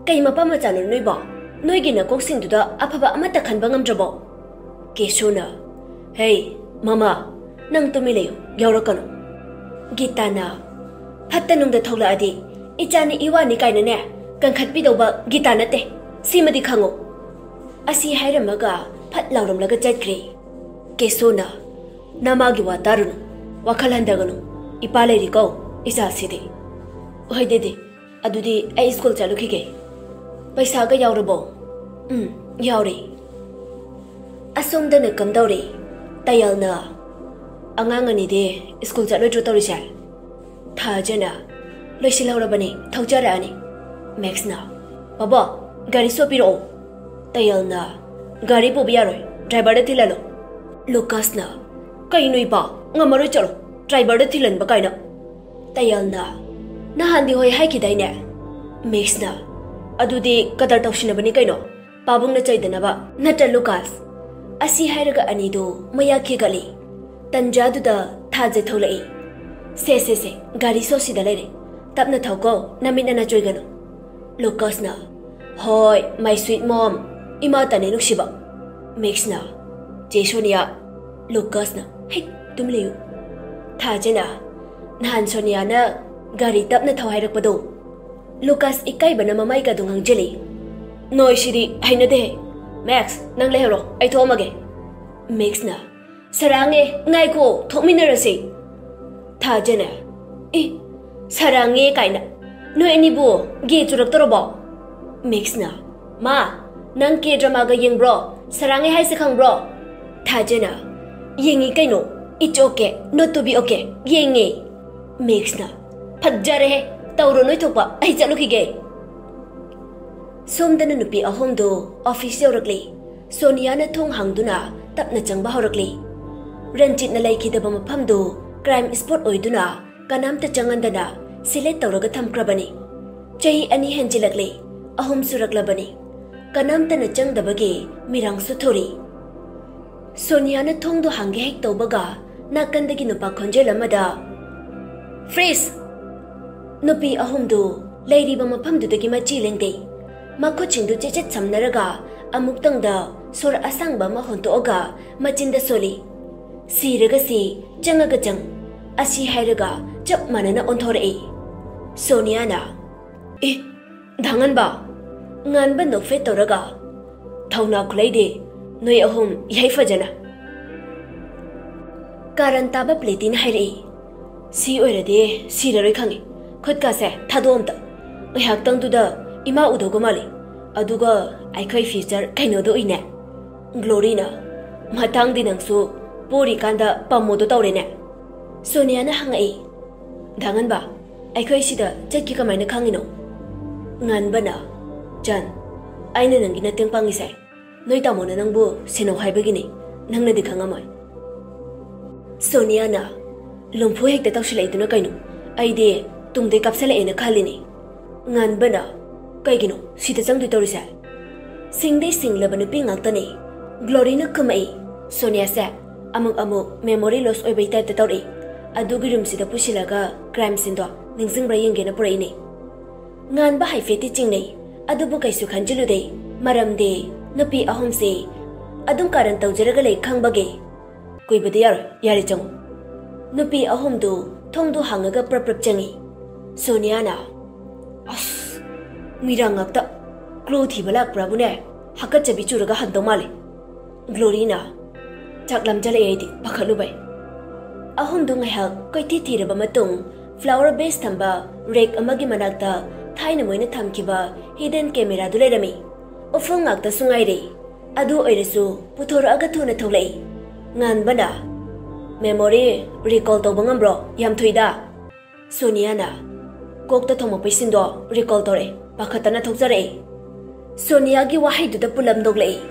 "ꯀꯩ ꯃꯄꯥ ꯃꯆꯥꯅꯣ ꯅꯣꯏꯕꯣ? ꯅꯣꯏꯒꯤ ꯅꯀꯣꯛꯁꯤꯡꯗꯨꯗ ꯑꯐꯕ ꯑꯃꯠꯇ ꯈꯟꯕ ꯉꯝꯗ꯭ꯔꯕꯣ?" ꯀꯦꯁꯣꯅ, "ꯍꯦ, ꯃꯃꯥ, ꯅꯪ ꯇꯨꯃꯤꯟ ꯂꯩꯌꯨ, ꯌꯥꯎꯔꯛꯀꯅꯨ꯫" ꯒꯤꯇꯥꯅ, "ꯐꯠꯇ ꯅꯨꯡꯗ ꯊꯣꯛꯂꯛꯑꯗꯤ ꯏꯆꯥꯅꯤ ꯏꯋꯥꯅꯤ ꯀꯥꯏꯅꯅꯦ ꯀꯟꯈꯠꯄꯤꯗꯧꯕ ꯒꯤꯇꯥ ꯅꯠꯇꯦ, ꯁꯤꯃꯗꯤ ꯈꯪꯉꯨ꯫" ꯑꯁꯤ ꯍꯥꯏꯔꯝꯃꯒ ꯐꯠ ꯂꯥꯎꯔꯝꯂꯒ ꯆꯠꯈ꯭ꯔꯦ꯫ ꯀꯦꯁꯣꯅ, "ꯅꯃꯥꯒꯤ ꯋꯥ ꯇꯥꯔꯨꯅꯨ, ꯋꯥꯈꯜ ꯍꯟꯊꯒꯅꯨ, ꯏꯄꯥ ꯂꯩꯔꯤꯀꯣ ꯏꯆꯥꯁꯤꯗꯤ꯫" "ꯍꯣꯏ ꯗꯦꯗꯤ, ꯑꯗꯨꯗꯤ ꯑꯩ ꯁ꯭ꯀꯨꯜ ꯆꯠꯂꯨꯈꯤꯒꯦ꯫" "ꯄꯩꯁꯥꯒ ꯌꯥꯎꯔꯕꯣ?" "ꯎꯝ, ꯌꯥꯎꯔꯦ꯫" ꯑꯁꯣꯝꯗꯅ ꯀꯝꯗꯧꯔꯦ? ꯇꯌꯥꯜꯅ, "ꯑꯉꯥꯡ ꯑꯅꯤꯗꯤ ꯁ꯭ꯀꯨꯜ ꯆꯠꯂꯣꯏꯗ꯭ꯔꯣ ꯇꯧꯔꯤꯁꯦ?" ꯊꯥꯖꯅ, "ꯂꯣꯏꯁꯤꯜꯍꯧꯔꯕꯅꯤ, ꯊꯧꯖꯔꯛꯑꯅꯤ꯫" ꯃꯦꯛꯁꯅ, "ꯕꯥꯕꯣ, ꯒꯥꯔꯤ ꯁꯣ ꯄꯤꯔꯛꯑꯣ꯫" ꯇꯌꯥꯜꯅ, "ꯒꯥꯔꯤ ꯄꯨꯕ ꯌꯥꯔꯣꯏ, ꯗ꯭ꯔꯥꯏꯚꯔꯗ ꯊꯤꯜꯍꯜꯂꯣ꯫" ꯂꯨꯀꯥꯁꯅ, "ꯀꯩꯅꯣ ꯏꯄꯥ, ꯉꯝꯃꯔꯣꯏ, ꯆꯠꯂꯣ, ꯗ꯭ꯔꯥꯏꯚꯔꯗ ꯊꯤꯜꯍꯟꯕ ꯀꯥꯏꯅ꯫" ꯇꯌꯥꯜꯅ, "ꯅꯍꯥꯟꯗꯤ ꯍꯣꯏ ꯍꯥꯏꯈꯤꯗꯥꯏꯅꯦ?" ꯃꯦꯛꯁꯅ, "ꯑꯗꯨꯗꯤ ꯀꯗꯔ ꯇꯧꯁꯤꯟꯅꯕꯅꯤ ꯀꯩꯅꯣ, ꯄꯥꯕꯨꯡꯅ ꯆꯩꯗꯅꯕ ꯅꯠꯇ꯭ꯔ ꯂꯨꯀꯥꯁ?" ꯑꯁꯤ ꯍꯥꯏꯔꯒ ꯑꯅꯤꯗꯨ ꯃꯌꯥ ꯈꯦꯒꯠꯂꯤ꯫ ꯇꯟꯖꯥꯗꯨꯗ ꯊꯥꯖ ꯊꯣꯛꯂꯛꯏ꯫ "ꯁꯦ, ꯁꯦ, ꯁꯦ, ꯒꯥꯔꯤ ꯁꯣ ꯁꯤꯗ ꯂꯩꯔꯦ, ꯇꯞꯅ ꯊꯧꯀꯣ, ꯅꯃꯤꯠ ꯅꯅꯥ ꯆꯣꯏꯒꯅꯨ꯫" ꯂꯨꯀꯥꯁꯅ, "ꯍꯣꯏ, my sweet mom, ꯏꯃꯥ ꯇꯅꯦ ꯅꯨꯡꯁꯤꯕ꯫" ꯃꯦꯛꯁꯅ, "ꯆꯦ ꯁꯣꯅꯤꯌꯥ꯫" ꯂꯨꯀꯥꯁꯅ, "ꯍꯩ, ꯇꯨꯝ ꯂꯩꯌꯨ꯫" ꯊꯥꯖꯅ, "ꯅꯍꯥꯟ ꯁꯣꯅꯤꯌꯥꯅ ꯒꯥꯔꯤ ꯇꯞꯅ ꯊꯧ ꯍꯥꯏꯔꯛꯄꯗꯣ꯫" ꯂꯨꯀꯥꯁ ꯏꯀꯥꯏꯕꯅ ꯃꯃꯥꯏꯒꯗꯨ ꯉꯥꯡꯖꯜꯂꯤ꯫ "ꯅꯣꯏꯁꯤꯗꯤ ꯍꯩꯅꯗꯦꯍꯦ꯫ ꯃꯦꯛꯁ, ꯅꯪ ꯂꯩꯍꯧꯔꯣ, ꯑꯩ ꯊꯣꯛꯑꯝꯃꯒꯦ꯫" ꯃꯦꯛꯁꯅ, "ꯁꯔꯥꯡꯉꯦ, ꯉꯥꯏꯈꯣ, ꯊꯣꯛꯃꯤꯟꯅꯔꯁꯦ꯫" ꯊꯥꯖꯅ, "ꯑꯦ, ꯁꯔꯥꯡꯉꯦ ꯀꯥꯏꯅ, ꯅꯣꯏ ꯑꯅꯤꯕꯨ ꯒꯦ ꯆꯨꯔꯛꯇꯧꯔꯕꯣ?" ꯃꯦꯛꯁꯅ, "ꯃꯥ, ꯅꯪ ꯀꯦ ꯗ꯭ꯔꯃꯥꯒ ꯌꯦꯡꯕ꯭ꯔꯣ? ꯁꯔꯥꯡꯉꯩ ꯍꯥꯏꯁꯦ ꯈꯪꯕ꯭ꯔꯣ?" ꯊꯥꯖꯅ, "ꯌꯦꯡꯉꯤ ꯀꯩꯅꯣ, it's okay, not to be okay, ꯌꯦꯡꯉꯦ꯫" ꯃꯦꯛꯁꯅ, "ꯐꯠꯖꯔꯦꯍꯦ, ꯇꯧꯔꯣ ꯅꯣꯏ ꯊꯣꯛꯄ, ꯑꯩ ꯆꯠꯂꯨꯈꯤꯒꯦ꯫" ꯁꯣꯝꯗꯅ ꯅꯨꯄꯤ ꯑꯍꯨꯝꯗꯨ ꯑꯣꯐꯤꯁ ꯌꯧꯔꯛꯂꯤ꯫ ꯁꯣꯅꯤꯌꯥꯅ ꯊꯣꯡ ꯍꯥꯡꯗꯨꯅ ꯇꯞꯅ ꯆꯪꯕ ꯍꯧꯔꯛꯂꯤ꯫ ꯔꯟꯖꯤꯠꯅ ꯂꯩꯈꯤꯗꯕ ꯃꯐꯝꯗꯨ ꯀ꯭ꯔꯥꯏꯝ ꯁ꯭ꯄꯣꯠ ꯑꯣꯏꯗꯨꯅ ꯀꯅꯥꯝꯇ ꯆꯪꯍꯟꯗꯅ ꯁꯤꯂꯦꯠ ꯇꯧꯔꯒ ꯊꯝꯈ꯭ꯔꯕꯅꯤ꯫ ꯆꯍꯤ ꯑꯅꯤ ꯍꯦꯟꯖꯤꯜꯂꯛꯂꯤ, ꯑꯍꯨꯝ ꯁꯨꯔꯛꯂꯕꯅꯤ꯫ ꯀꯅꯥꯝꯇꯅ ꯆꯪꯗꯕꯒꯤ ꯃꯤꯔꯥꯡꯁꯨ ꯊꯣꯔꯤ꯫ ꯁꯣꯅꯤꯌꯥꯅ ꯊꯣꯡꯗꯨ ꯍꯥꯡꯒꯦ ꯍꯦꯛ ꯇꯧꯕꯒ, ꯅꯥꯀꯟꯗꯒꯤ ꯅꯨꯄꯥ ꯈꯣꯟꯖꯦꯜ ꯑꯃꯗ, "ꯐ꯭ꯔꯤꯖ!" ꯅꯨꯄꯤ ꯑꯍꯨꯝꯗꯨ ꯂꯩꯔꯤꯕ ꯃꯐꯝꯗꯨꯗꯒꯤ ꯃꯆꯤ ꯂꯦꯡꯗꯦ꯫ ꯃꯈꯨꯠꯁꯤꯡꯗꯨ ꯆꯦꯠꯆꯦꯠ ꯁꯝꯅꯔꯒ ꯑꯃꯨꯛꯇꯪꯗ ꯁꯣꯔ ꯑꯁꯥꯡꯕ ꯑꯃ ꯍꯣꯟꯇꯣꯛꯑꯒ ꯃꯆꯤꯟꯗ ꯁꯣꯜꯂꯤ꯫ "ꯁꯤꯔꯒ ꯁꯤ, ꯆꯪꯉꯒ ꯆꯪ" ꯑꯁꯤ ꯍꯥꯏꯔꯒ ꯆꯞ ꯃꯥꯟꯅꯅ ꯑꯣꯟꯊꯣꯔꯛꯏ꯫ ꯁꯣꯅꯤꯌꯥꯅ, "ꯑꯦ, ꯙꯥꯉꯟꯕ!" ꯉꯥꯟꯕ ꯅꯣꯛꯐꯦꯠ ꯇꯧꯔꯒ, "ꯊꯧꯅꯥ ꯈꯨꯂꯩꯗꯦ, ꯅꯣꯏ ꯑꯍꯨꯝ ꯌꯥꯏꯐꯖꯅ꯫" ꯀꯥꯔꯟ ꯇꯥꯕ ꯄ꯭ꯂꯦꯇꯤꯅ ꯍꯥꯏꯔꯛꯏ, "ꯁꯤ ꯑꯣꯏꯔꯗꯤ ꯁꯤꯔꯔꯣꯏ ꯈꯪꯉꯤ꯫ ꯈꯨꯠꯀꯥꯁꯦ ꯊꯥꯗꯣꯛ ꯑꯝꯇ꯫ ꯉꯥꯏꯍꯥꯛꯇꯪꯗꯨꯗ ꯏꯃꯥ ꯎꯗꯧꯒ ꯃꯥꯜꯂꯤ꯫ ꯑꯗꯨꯒ ꯑꯩꯈꯣꯏ ꯐ꯭ꯌꯨꯆꯔ ꯀꯩꯅꯣꯗꯣ ꯎꯏꯅꯦ꯫" ꯒ꯭ꯂꯣꯔꯤꯅ, "ꯃꯊꯪꯗꯤ ꯅꯪꯁꯨ ꯄꯣꯔꯤꯀꯥꯟꯗ ꯄꯥꯝꯃꯣꯗꯣ ꯇꯧꯔꯦꯅꯦ꯫" ꯁꯣꯅꯤꯌꯥꯅ ꯍꯪꯉꯛꯏ, "ꯙꯥꯉꯟꯕ, ꯑꯩꯈꯣꯏ ꯁꯤꯗ ꯆꯠꯀꯦ ꯀꯃꯥꯏꯅ ꯈꯪꯉꯤꯅꯣ?" ꯉꯥꯟꯕꯅ, "ꯆꯟ, ꯑꯩꯅ ꯅꯪꯒꯤ ꯃꯇꯦꯡ ꯄꯥꯡꯉꯤꯁꯦ ꯅꯣꯏ ꯇꯥꯃꯣꯅ ꯅꯪꯕꯨ ꯁꯦꯟꯅꯧ ꯍꯥꯏꯕꯒꯤꯅꯤ, ꯅꯪꯅꯗꯤ ꯈꯪꯉꯝꯃꯣꯏ꯫" ꯁꯣꯅꯤꯌꯥꯅ, "ꯂꯨꯝꯐꯨ ꯍꯦꯛꯇ ꯇꯧꯁꯤꯜꯂꯛꯏꯗꯨꯅ ꯀꯩꯅꯣ? ꯑꯩꯗꯤ ꯇꯨꯡꯗꯩ ꯀꯥꯞꯁꯤꯜꯂꯛꯑꯦꯅ ꯈꯜꯂꯤꯅꯤ꯫" ꯉꯥꯟꯕꯅ, "ꯀꯩꯒꯤꯅꯣ ꯁꯤꯗ ꯆꯪꯗꯣꯏ ꯇꯧꯔꯤꯁꯦ?" ꯁꯤꯡꯗꯩ ꯁꯤꯡꯂꯕ ꯅꯨꯄꯤ ꯉꯥꯛꯇꯅꯤ꯫ ꯒ꯭ꯂꯣꯔꯤꯅ ꯈꯨꯝꯃꯛꯏ, "ꯁꯣꯅꯤꯌꯥꯁꯦ ꯑꯃꯨꯛ ꯑꯃꯨꯛ ꯃꯦꯃꯣꯔꯤ ꯂꯣꯁ ꯑꯣꯏꯕꯩ ꯇꯥꯏꯞꯇ ꯇꯧꯔꯛꯏ꯫ ꯑꯗꯨꯒꯤ ꯔꯨꯝꯁꯤꯗ ꯄꯨꯁꯤꯜꯂꯒ ꯀ꯭ꯔꯥꯏꯝ ꯁꯤꯟꯗꯣ ꯅꯤꯡꯁꯤꯡꯕ꯭ꯔꯥ ꯌꯦꯡꯒꯦꯅ ꯄꯨꯔꯛꯏꯅꯦ꯫" ꯉꯥꯟꯕ ꯍꯥꯏꯐꯦꯠꯇꯤ ꯆꯤꯡꯅꯩ, ꯑꯗꯨꯕꯨ ꯀꯩꯁꯨ ꯈꯟꯖꯤꯜꯂꯨꯗꯦ꯫ ꯃꯔꯝꯗꯤ ꯅꯨꯄꯤ ꯑꯍꯨꯝꯁꯤ ꯑꯗꯨꯝ ꯀꯥꯔꯟ ꯇꯧꯖꯔꯒ ꯂꯩ ꯈꯪꯕꯒꯤ꯫ "ꯀꯨꯏꯕꯗꯤ ꯌꯥꯔꯣꯏ, ꯌꯥꯔꯦ, ꯆꯪꯉꯨ꯫" ꯅꯨꯄꯤ ꯑꯍꯨꯝꯗꯨ ꯊꯣꯡꯗꯨ ꯍꯥꯡꯉꯒ ꯄ꯭ꯔꯞ ꯄ꯭ꯔꯞ ꯆꯪꯉꯤ꯫ ꯁꯣꯅꯤꯌꯥꯅ, "ꯑꯁ, ꯃꯤꯔꯥꯡ ꯉꯥꯛꯇ꯫ ꯀ꯭ꯂꯨ ꯊꯤꯕ ꯂꯥꯛꯄ꯭ꯔꯥꯕꯨꯅꯦ, ꯍꯥꯀꯠꯆꯕꯤ ꯆꯨꯔꯒ ꯍꯟꯗꯧ ꯃꯥꯜꯂꯦ꯫" ꯒ꯭ꯂꯣꯔꯤꯅ, "ꯆꯥꯛ ꯂꯥꯝꯖꯜꯂꯛꯑꯦ ꯑꯩꯗꯤ, ꯄꯥꯈꯠꯂꯨꯕꯩ꯫" ꯑꯍꯨꯝꯗꯨ ꯉꯥꯏꯍꯥꯛ ꯀꯣꯏꯊꯤ ꯊꯤꯔꯕ ꯃꯇꯨꯡ, ꯐ꯭ꯂꯥꯋꯔ ꯕꯦꯁ ꯊꯝꯕ ꯔꯦꯛ ꯑꯃꯒꯤ ꯃꯅꯥꯛꯇ ꯊꯥꯏꯅ ꯃꯣꯏꯅ ꯊꯝꯈꯤꯕ ꯍꯤꯗꯟ ꯀꯦꯃꯦꯔꯥꯗꯨ ꯂꯩꯔꯝꯃꯤ꯫ ꯎꯐꯨꯜ ꯉꯥꯛꯇꯁꯨ ꯉꯥꯏꯔꯦ꯫ ꯑꯗꯨ ꯑꯣꯏꯔꯁꯨ ꯄꯨꯊꯣꯔꯛꯑꯒ ꯊꯨꯅ ꯊꯣꯛꯂꯛꯏ꯫ ꯉꯥꯟꯕꯅ, "ꯃꯦꯃꯣꯔꯤ ꯔꯤꯀꯣꯜ ꯇꯧꯕ ꯉꯝꯕ꯭ꯔꯣ? ꯌꯥꯝ ꯊꯨꯏꯗ꯫" ꯁꯣꯅꯤꯌꯥꯅ, "ꯀꯣꯛꯇ ꯊꯣꯡꯕ ꯄꯩꯁꯤꯡꯗꯣ ꯔꯤꯀꯣꯜ ꯇꯧꯔꯛꯑꯦ, ꯄꯥꯈꯠꯇꯅ ꯊꯣꯛꯆꯔꯛꯑꯦ꯫" ꯁꯣꯅꯤꯌꯥꯒꯤ ꯋꯥꯍꯩꯗꯨꯗ ꯄꯨꯂꯝꯗꯣꯛꯂꯛꯏ꯫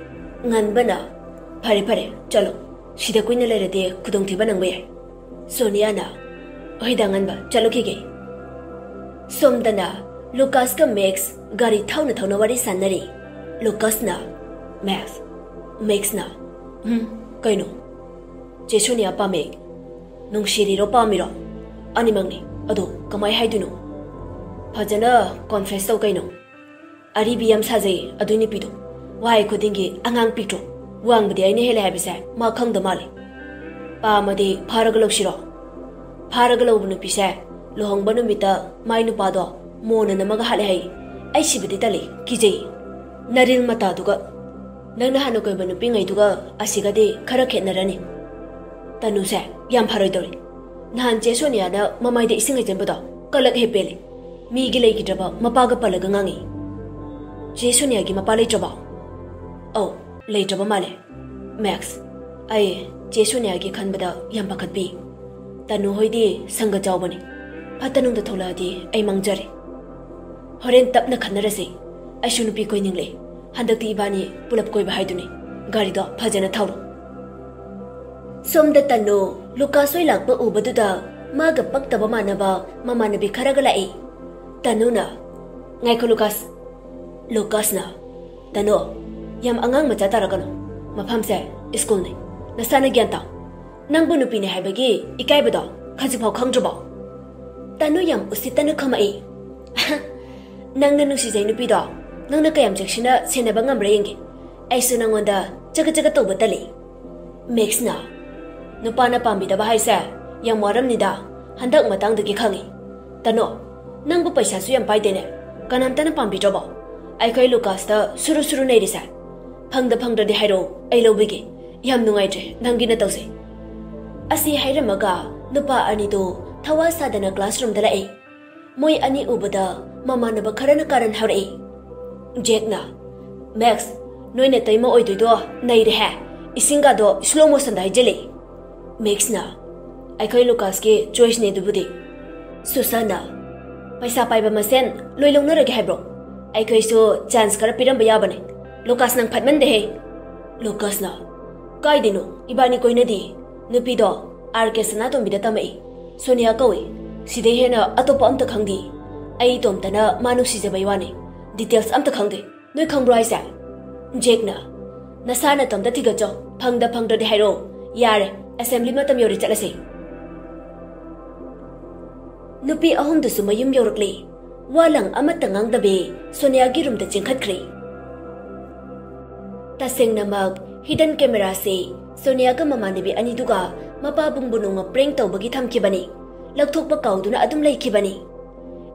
ꯉꯥꯟꯕꯅ, "ꯐꯔꯦ ꯐꯔꯦ, ꯆꯠꯂꯣ, ꯁꯤꯗ ꯀꯨꯏꯅ ꯂꯩꯔꯗꯤ ꯈꯨꯗꯣꯡꯊꯤꯕ ꯅꯪꯕ ꯌꯥꯏ꯫" ꯁꯣꯅꯤꯌꯥꯅ, "ꯍꯣꯏꯗ ꯉꯥꯟꯕ, ꯆꯠꯂꯨꯈꯤꯒꯦ꯫" ꯁꯣꯝꯗꯅ ꯂꯨꯀꯥꯁꯀ ꯃꯦꯛꯁ ꯒꯥꯔꯤ ꯊꯧꯅ ꯊꯧꯅ ꯋꯥꯔꯤ ꯁꯥꯟꯅꯔꯤ꯫ ꯂꯨꯀꯥꯁꯅ, "ꯃꯦꯛꯁ꯫" ꯃꯦꯛꯁꯅ, "ꯎꯝ, ꯀꯩꯅꯣ?" "ꯆꯦ ꯁꯣꯅꯤꯌꯥ ꯄꯥꯝꯃꯦ꯫" "ꯅꯨꯡꯁꯤꯔꯤꯔꯣ ꯄꯥꯝꯃꯤꯔꯣ?" "ꯑꯅꯤꯃꯛꯅꯤ꯫ ꯑꯗꯣ ꯀꯃꯥꯏ ꯍꯥꯏꯗꯣꯏꯅꯣ?" "ꯐꯖꯅ ꯀꯣꯟꯐꯦꯁ ꯇꯧ ꯀꯩꯅꯣ꯫" "ꯑꯔꯤꯕꯤ ꯌꯥꯝ ꯁꯥꯖꯩ ꯑꯗꯨꯏ ꯅꯨꯄꯤꯗꯣ꯫ ꯋꯥꯍꯩ ꯈꯨꯗꯤꯡꯒꯤ ꯑꯉꯥꯡ ꯄꯤꯛꯇ꯭ꯔꯣ? ꯋꯥꯡꯕꯗꯤ ꯑꯩꯅ ꯍꯦꯜꯂꯦ ꯍꯥꯏꯕꯁꯦ ꯃꯥ ꯈꯪꯗ ꯃꯥꯜꯂꯦ꯫ ꯄꯥꯝꯃꯗꯤ ꯐꯥꯔꯒ ꯂꯧꯁꯤꯔꯣ?" "ꯐꯥꯔꯒ ꯂꯧꯕ ꯅꯨꯄꯤꯁꯦ ꯂꯨꯍꯣꯡꯕ ꯅꯨꯃꯤꯠꯇ ꯃꯥꯏ ꯅꯨꯄꯥꯗꯣ ꯃꯣꯟꯅ ꯅꯝꯃꯒ ꯍꯥꯠꯂꯦ ꯍꯥꯏ꯫ ꯑꯩ ꯁꯤꯕꯗꯤ ꯇꯜꯂꯤ, ꯀꯤꯖꯩ꯫ ꯅꯔꯤꯜ ꯃꯇꯥꯗꯨꯒ꯫ ꯅꯪꯅ ꯍꯥꯟꯅ ꯀꯣꯏꯕ ꯅꯨꯄꯤꯉꯩꯗꯨꯒ ꯑꯁꯤꯒꯗꯤ ꯈꯔ ꯈꯦꯠꯅꯔꯅꯤ꯫" ꯇꯅꯨꯁꯦ ꯌꯥꯝ ꯐꯔꯣꯏꯗꯧꯔꯤ꯫ ꯅꯍꯥꯟ ꯆꯦ ꯁꯣꯅꯤꯌꯥꯅ ꯃꯃꯥꯏꯗ ꯏꯁꯤꯡ ꯍꯩꯖꯤꯟꯕꯗꯣ ꯀꯂꯛ ꯍꯦꯛ ꯄꯦꯜꯂꯤ꯫ ꯃꯤꯒꯤ ꯂꯩꯈꯤꯗ꯭ꯔꯕ ꯃꯄꯥꯒ ꯄꯜꯂꯒ ꯉꯥꯡꯉꯤ꯫ "ꯆꯦ ꯁꯣꯅꯤꯌꯥꯒꯤ ꯃꯄꯥ ꯂꯩꯇ꯭ꯔꯕꯣ?" "ꯑꯧ, ꯂꯩꯇ꯭ꯔꯕ ꯃꯥꯜꯂꯦ꯫ ꯃꯦꯛꯁ, ꯑꯩ ꯆꯦ ꯁꯣꯅꯤꯌꯥꯒꯤ ꯈꯟꯕꯗ ꯌꯥꯝ ꯄꯥꯈꯠꯄꯤ꯫ ꯇꯅꯨ ꯍꯣꯏꯗꯤ ꯁꯪꯒ ꯆꯥꯎꯕꯅꯤ꯫ ꯐꯠꯇ ꯅꯨꯡꯗ ꯊꯣꯛꯂꯛꯑꯗꯤ ꯑꯩ ꯃꯥꯡꯖꯔꯦ꯫ ꯍꯣꯔꯦꯟ ꯇꯞꯅ ꯈꯟꯅꯔꯁꯤ꯫ ꯑꯩꯁꯨ ꯅꯨꯄꯤ ꯀꯣꯏꯅꯤꯡꯂꯦ꯫ ꯍꯟꯗꯛꯇꯤ ꯏꯕꯥꯅꯤ ꯄꯨꯂꯞ ꯀꯣꯏꯕ ꯍꯥꯏꯗꯨꯅꯤ꯫ ꯒꯥꯔꯤꯗꯣ ꯐꯖꯅ ꯊꯧꯔꯣ꯫" ꯁꯣꯝꯗ ꯇꯅꯨ ꯂꯨꯀꯥꯁ ꯍꯣꯏ ꯂꯥꯛꯄ ꯎꯕꯗꯨꯗ ꯃꯥꯒ ꯄꯛꯇꯕ ꯃꯥꯟꯅꯕ ꯃꯃꯥꯟꯅꯕꯤ ꯈꯔꯒ ꯂꯥꯛꯏ꯫ ꯇꯅꯨꯅ, "ꯉꯥꯏꯈꯣ ꯂꯨꯀꯥꯁ꯫" ꯂꯨꯀꯥꯁꯅ, "ꯇꯅꯨ, ꯌꯥꯝ ꯑꯉꯥꯡ ꯃꯆꯥ ꯇꯥꯔꯛꯀꯅꯨ꯫ ꯃꯐꯝꯁꯦ ꯁ꯭ꯀꯨꯜꯅꯤ꯫ ꯅꯁꯥꯅ ꯒ꯭ꯌꯥꯟ ꯇꯥꯎ꯫ ꯅꯪꯕꯨ ꯅꯨꯄꯤꯅꯦ ꯍꯥꯏꯕꯒꯤ ꯏꯀꯥꯏꯕꯗꯣ ꯈꯖꯤꯛꯐꯥꯎ ꯈꯪꯗ꯭ꯔꯕꯣ?" ꯇꯅꯨ ꯌꯥꯝ ꯎꯁꯤꯠꯇꯅ ꯈꯨꯝꯃꯛꯏ꯫ "ꯅꯪꯅ ꯅꯨꯡꯁꯤꯖꯩ ꯅꯨꯄꯤꯗꯣ ꯅꯪꯅ ꯀꯌꯥꯝ ꯆꯦꯛꯁꯤꯟꯅ ꯁꯦꯟꯅꯕ ꯉꯝꯕ꯭ꯔꯥ ꯌꯦꯡꯒꯦ꯫ ꯑꯩꯁꯨ ꯅꯪꯉꯣꯟꯗ ꯆꯒꯠ ꯆꯒꯠ ꯇꯧꯕ ꯇꯜꯂꯤ꯫" ꯃꯦꯛꯁꯅ, "ꯅꯨꯄꯥꯅ ꯄꯥꯝꯕꯤꯗꯕ ꯍꯥꯏꯁꯦ ꯌꯥꯝ ꯋꯥꯔꯝꯅꯤꯗ꯫ ꯍꯟꯗꯛ ꯃꯇꯥꯡꯗꯒꯤ ꯈꯪꯉꯤ꯫ ꯇꯅꯣ, ꯅꯪꯕꯨ ꯄꯩꯁꯥꯁꯨ ꯌꯥꯝ ꯄꯥꯏꯗꯦꯅꯦ꯫ ꯀꯅꯥꯝꯇꯅ ꯄꯥꯝꯕꯤꯗ꯭ꯔꯕꯣ? ꯑꯩꯈꯣꯏ ꯂꯨꯀꯥꯁꯇ ꯁꯨꯔꯨ ꯁꯨꯔꯨ ꯅꯩꯔꯤꯁꯦ꯫ ꯐꯪꯗ ꯐꯪꯗ꯭ꯔꯗꯤ ꯍꯥꯏꯔꯛꯑꯣ, ꯑꯩ ꯂꯧꯕꯤꯒꯦ꯫ ꯌꯥꯝ ꯅꯨꯡꯉꯥꯏꯇ꯭ꯔꯦ, ꯅꯪꯒꯤ ꯅꯇꯧꯁꯦ꯫" ꯑꯁꯤ ꯍꯥꯏꯔꯝꯃꯒ ꯅꯨꯄꯥ ꯑꯅꯤꯗꯨ ꯊꯋꯥ ꯁꯥꯗꯅ ꯀ꯭ꯂꯥꯁꯔꯨꯝꯗ ꯂꯥꯛꯏ꯫ ꯃꯣꯏ ꯑꯅꯤ ꯎꯕꯗ ꯃꯃꯥꯟꯅꯕ ꯈꯔꯅ ꯀꯥꯔꯟ ꯍꯧꯔꯛꯏ꯫ ꯖꯦꯛꯅ, "ꯃꯦꯛꯁ, ꯅꯣꯏ ꯅꯇꯩꯃ ꯑꯣꯏꯗꯣꯏꯗꯣ ꯅꯩꯔꯦꯍꯦ꯫ ꯏꯁꯤꯡꯒꯗꯣ slow motionꯗ ꯍꯩꯖꯤꯜꯂꯤ꯫" ꯃꯦꯛꯁꯅ, "ꯑꯩꯈꯣꯏ ꯂꯨꯀꯥꯁꯀꯤ choiceꯅꯦ ꯑꯗꯨꯕꯨꯗꯤ꯫" ꯁꯨꯁꯥꯟꯅ, "ꯄꯩꯁꯥ ꯄꯥꯏꯕ ꯃꯁꯦꯟ ꯂꯣꯏ ꯂꯧꯅꯔꯒꯦ ꯍꯥꯏꯕ꯭ꯔꯣ? ꯑꯩꯈꯣꯏꯁꯨ chance ꯈꯔ ꯄꯤꯔꯝꯕ ꯌꯥꯕꯅꯦ꯫ ꯂꯨꯀꯥꯁ, ꯅꯪ ꯐꯠꯃꯟꯗꯦꯍꯦ꯫" ꯂꯨꯀꯥꯁꯅ, "ꯀꯥꯏꯗꯩꯅꯣ? ꯏꯕꯥꯅꯤ ꯀꯣꯏꯅꯗꯤ꯫ ꯅꯨꯄꯤꯗꯣ ꯑꯥꯔ ꯀꯦ ꯁꯅꯥꯇꯣꯝꯕꯤꯗ ꯇꯝꯃꯛꯏ꯫ ꯁꯣꯅꯤꯌꯥ ꯀꯧꯏ꯫ ꯁꯤꯗꯩ ꯍꯦꯟꯅ ꯑꯇꯣꯞꯄ ꯑꯝꯇ ꯈꯪꯗꯦ꯫ ꯑꯩ ꯏꯇꯣꯝꯇꯅ ꯃꯥ ꯅꯨꯡꯁꯤꯖꯕꯩ ꯋꯥꯅꯤ꯫ Details ꯑꯝꯇ ꯈꯪꯗꯦ꯫ ꯅꯣꯏ ꯈꯪꯕ꯭ꯔꯣ ꯍꯥꯏꯁꯦ?" ꯖꯦꯛꯅ, "ꯅꯁꯥ ꯅꯇꯣꯝꯇ ꯊꯤꯒꯠꯆꯧ꯫ ꯐꯪꯗ ꯐꯪꯗ꯭ꯔꯗꯤ ꯍꯥꯏꯔꯛꯑꯣ꯫ ꯌꯥꯔꯦ, assembly ꯃꯇꯝ ꯌꯧꯔꯦ, ꯆꯠꯂꯁꯦ꯫" ꯅꯨꯄꯤ ꯑꯍꯨꯝꯗꯨꯁꯨ ꯃꯌꯨꯝ ꯌꯧꯔꯛꯂꯦ꯫ ꯋꯥ ꯂꯪ ꯑꯃꯠꯇ ꯉꯥꯡꯗꯕꯤ ꯁꯣꯅꯤꯌꯥꯒꯤ roomꯗ ꯆꯦꯟꯈꯠꯈ꯭ꯔꯦ꯫ ꯇꯁꯦꯡꯅꯃꯛ hidden cameraꯁꯦ ꯁꯣꯅꯤꯌꯥꯒ ꯃꯃꯥꯟꯅꯕꯤ ꯑꯅꯤꯗꯨꯒ ꯃꯄꯥꯕꯨꯡꯕꯨ ꯅꯣꯡꯃ prank ꯇꯧꯕꯒꯤ ꯊꯝꯈꯤꯕꯅꯤ꯫ ꯂꯧꯊꯣꯛꯄ ꯀꯥꯎꯗꯨꯅ ꯑꯗꯨꯝ ꯂꯩꯈꯤꯕꯅꯤ꯫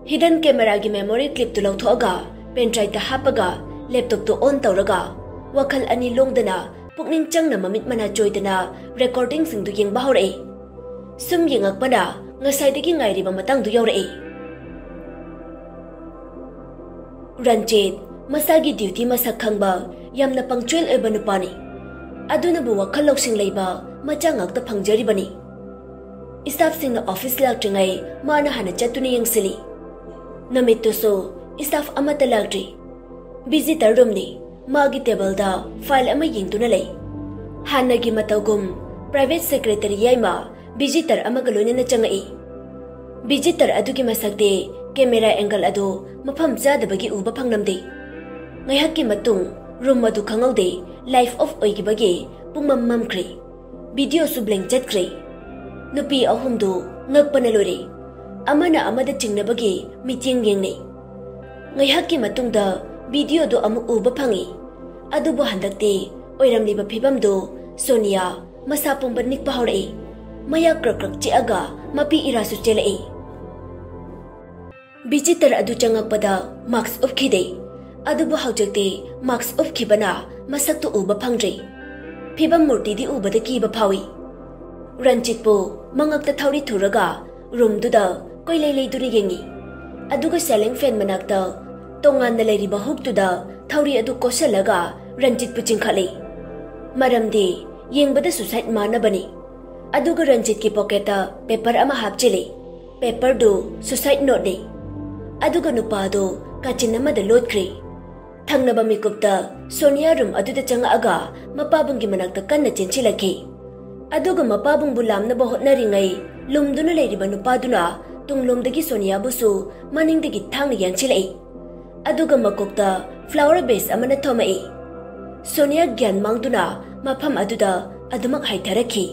Hidden cameraꯒꯤ memory clipꯇꯨ ꯂꯧꯊꯣꯛꯑꯒ pen driveꯇ ꯍꯥꯞꯄꯒ laptopꯇꯨ on ꯇꯧꯔꯒ ꯋꯥꯈꯜ ꯑꯅꯤ ꯂꯣꯡꯗꯅ ꯄꯨꯛꯅꯤꯡ ꯆꯪꯅ ꯃꯃꯤꯠ ꯃꯅꯥ ꯆꯣꯏꯗꯅ recordingꯁꯤꯡꯗꯨ ꯌꯦꯡꯕ ꯍꯧꯔꯛꯏ꯫ ꯁꯨꯝ ꯌꯦꯡꯉꯛꯄꯅ ꯉꯁꯥꯏꯗꯒꯤ ꯉꯥꯏꯔꯤꯕ ꯃꯇꯥꯡꯗꯨ ꯌꯧꯔꯛꯏ꯫ ꯔꯟꯖꯤꯠ, ꯃꯁꯥꯒꯤ duty ꯃꯁꯛ ꯈꯪꯕ, ꯌꯥꯝꯅ punctual ꯑꯣꯏꯕ ꯅꯨꯄꯥꯅꯤ꯫ ꯑꯗꯨꯅꯕꯨ ꯋꯥꯈꯜ ꯂꯧꯁꯤꯡ ꯂꯩꯕ ꯃꯆꯥ ꯉꯥꯛꯇ ꯐꯪꯖꯔꯤꯕꯅꯤ꯫ Staffꯁꯤꯡꯅ office ꯂꯥꯛꯇ꯭ꯔꯤꯉꯩ ꯃꯥꯅ ꯍꯥꯟꯅ ꯆꯠꯇꯨꯅ ꯌꯦꯡꯁꯤꯜꯂꯤ꯫ ꯅꯨꯃꯤꯠꯇꯨꯁꯨ staff ꯑꯃꯠꯇ ꯂꯥꯛꯇ꯭ꯔꯤ꯫ Visitor roomꯅꯤ꯫ ꯃꯥꯒꯤ tableꯗ file ꯑꯃ ꯌꯦꯡꯗꯨꯅ ꯂꯩ꯫ ꯍꯥꯟꯅꯒꯤ ꯃꯇꯧꯒꯨꯝ private secretary ꯌꯥꯏꯃ visitor ꯑꯃꯒ ꯂꯣꯏꯅꯅ ꯆꯪꯉꯛꯏ꯫ Visitor ꯑꯗꯨꯒꯤ ꯃꯁꯛꯇꯤ camera angle ꯑꯗꯨ ꯃꯐꯝ ꯆꯥꯗꯕꯒꯤ ꯎꯕ ꯐꯪꯂꯝꯗꯦ꯫ ꯉꯥꯏꯍꯥꯛꯀꯤ ꯃꯇꯨꯡ room ꯑꯗꯨ ꯈꯪꯍꯧꯗꯦ live off ꯑꯣꯏꯈꯤꯕꯒꯤ ꯄꯨꯡꯃꯝ ꯃꯝꯈ꯭ꯔꯦ꯫ Videoꯁꯨ blank ꯆꯠꯈ꯭ꯔꯦ꯫ ꯅꯨꯄꯤ ꯑꯍꯨꯝꯗꯨ ꯉꯛꯄꯅ ꯂꯣꯏꯔꯦ꯫ ꯑꯃꯅ ꯑꯃꯗ ꯆꯤꯡꯅꯕꯒꯤ ꯃꯤꯠꯌꯦꯡ ꯌꯦꯡꯅꯩ꯫ ꯉꯥꯏꯍꯥꯛꯀꯤ ꯃꯇꯨꯡꯗ videoꯗꯨ ꯑꯃꯨꯛ ꯎꯕ ꯐꯪꯏ꯫ ꯑꯗꯨꯕꯨ ꯍꯟꯗꯛꯇꯤ ꯑꯣꯏꯔꯝꯂꯤꯕ ꯐꯤꯕꯝꯗꯨ ꯁꯣꯅꯤꯌꯥ ꯃꯁꯥ ꯄꯨꯝꯕ ꯅꯤꯛꯄ ꯍꯧꯔꯛꯏ꯫ ꯃꯌꯥ ꯀ꯭ꯔꯛ ꯀ꯭ꯔꯛ ꯆꯤꯛꯑꯒ ꯃꯄꯤ ꯏꯔꯥꯁꯨ ꯆꯦꯜꯂꯛꯏ꯫ Visitor ꯑꯗꯨ ꯆꯪꯉꯛꯄꯗ mask ꯎꯞꯈꯤꯗꯦ꯫ ꯑꯗꯨꯕꯨ ꯍꯧꯖꯤꯛꯇꯤ mask ꯎꯞꯈꯤꯕꯅ ꯃꯁꯛꯇꯨ ꯎꯕ ꯐꯪꯗ꯭ꯔꯦ꯫ ꯐꯤꯕꯝ ꯃꯨꯔꯇꯤꯗꯤ ꯎꯕꯗ ꯀꯤꯕ ꯐꯥꯎꯏ꯫ ꯔꯟꯖꯤꯠꯄꯨ ꯃꯉꯛꯇ ꯊꯧꯔꯤ ꯊꯨꯔꯒ roomꯗꯨꯗ ꯀꯣꯏꯂꯩ ꯂꯩꯗꯨꯅ ꯌꯦꯡꯉꯤ꯫ ꯑꯗꯨꯒ ceiling fan ꯃꯅꯥꯛꯇ ꯇꯣꯉꯥꯟꯅ ꯂꯩꯔꯤꯕ ꯍꯨꯛꯇꯨꯗ ꯊꯧꯔꯤ ꯑꯗꯨ ꯀꯣꯠꯁꯤꯜꯂꯒ ꯔꯟꯖꯤꯠꯄꯨ ꯆꯤꯡꯈꯠꯂꯤ꯫ ꯃꯔꯝꯗꯤ ꯌꯦꯡꯕꯗ ꯁꯨꯁꯥꯏꯠ ꯃꯥꯟꯅꯕꯅꯤ꯫ ꯑꯗꯨꯒ ꯔꯟꯖꯤꯠꯀꯤ ꯄꯣꯀꯦꯠꯇ ꯄꯦꯄꯔ ꯑꯃ ꯍꯥꯞꯆꯤꯜꯂꯤ꯫ ꯄꯦꯄꯔꯗꯨ ꯁꯨꯁꯥꯏꯠ ꯅꯣꯠꯅꯤ꯫ ꯑꯗꯨꯒ ꯅꯨꯄꯥꯗꯨ ꯀꯥꯆꯤꯟ ꯑꯃꯗ ꯂꯣꯠꯈ꯭ꯔꯤ꯫ ꯊꯪꯅꯕ ꯃꯤꯀꯨꯞꯇ ꯁꯣꯅꯤꯌꯥ ꯔꯨꯝ ꯑꯗꯨꯗ ꯆꯪꯉꯛꯑꯒ ꯃꯄꯥꯕꯨꯡꯒꯤ ꯃꯅꯥꯛꯇ ꯀꯟꯅ ꯆꯦꯟꯁꯤꯜꯂꯛꯈꯤ꯫ ꯑꯗꯨꯒ ꯃꯄꯥꯕꯨꯡꯕꯨ ꯂꯥꯝꯅꯕ ꯍꯣꯠꯅꯔꯤꯉꯩ ꯂꯨꯝꯗꯨꯅ ꯂꯩꯔꯤꯕ ꯅꯨꯄꯥꯗꯨꯅ ꯇꯨꯡꯂꯣꯝꯗꯒꯤ ꯁꯣꯅꯤꯌꯥꯕꯨꯁꯨ ꯃꯅꯤꯡꯗꯒꯤ ꯊꯥꯡꯅ ꯌꯥꯟꯁꯤꯜꯂꯛꯏ꯫ ꯑꯗꯨꯒ ꯃꯀꯣꯛꯇ ꯐ꯭ꯂꯥꯋꯔ ꯕꯦꯁ ꯑꯃꯅ ꯊꯣꯝꯃꯛꯏ꯫ ꯁꯣꯅꯤꯌꯥ ꯒ꯭ꯌꯥꯟ ꯃꯥꯡꯗꯨꯅ ꯃꯐꯝ ꯑꯗꯨꯗ ꯑꯗꯨꯃꯛ ꯍꯥꯏꯊꯔꯛꯈꯤ꯫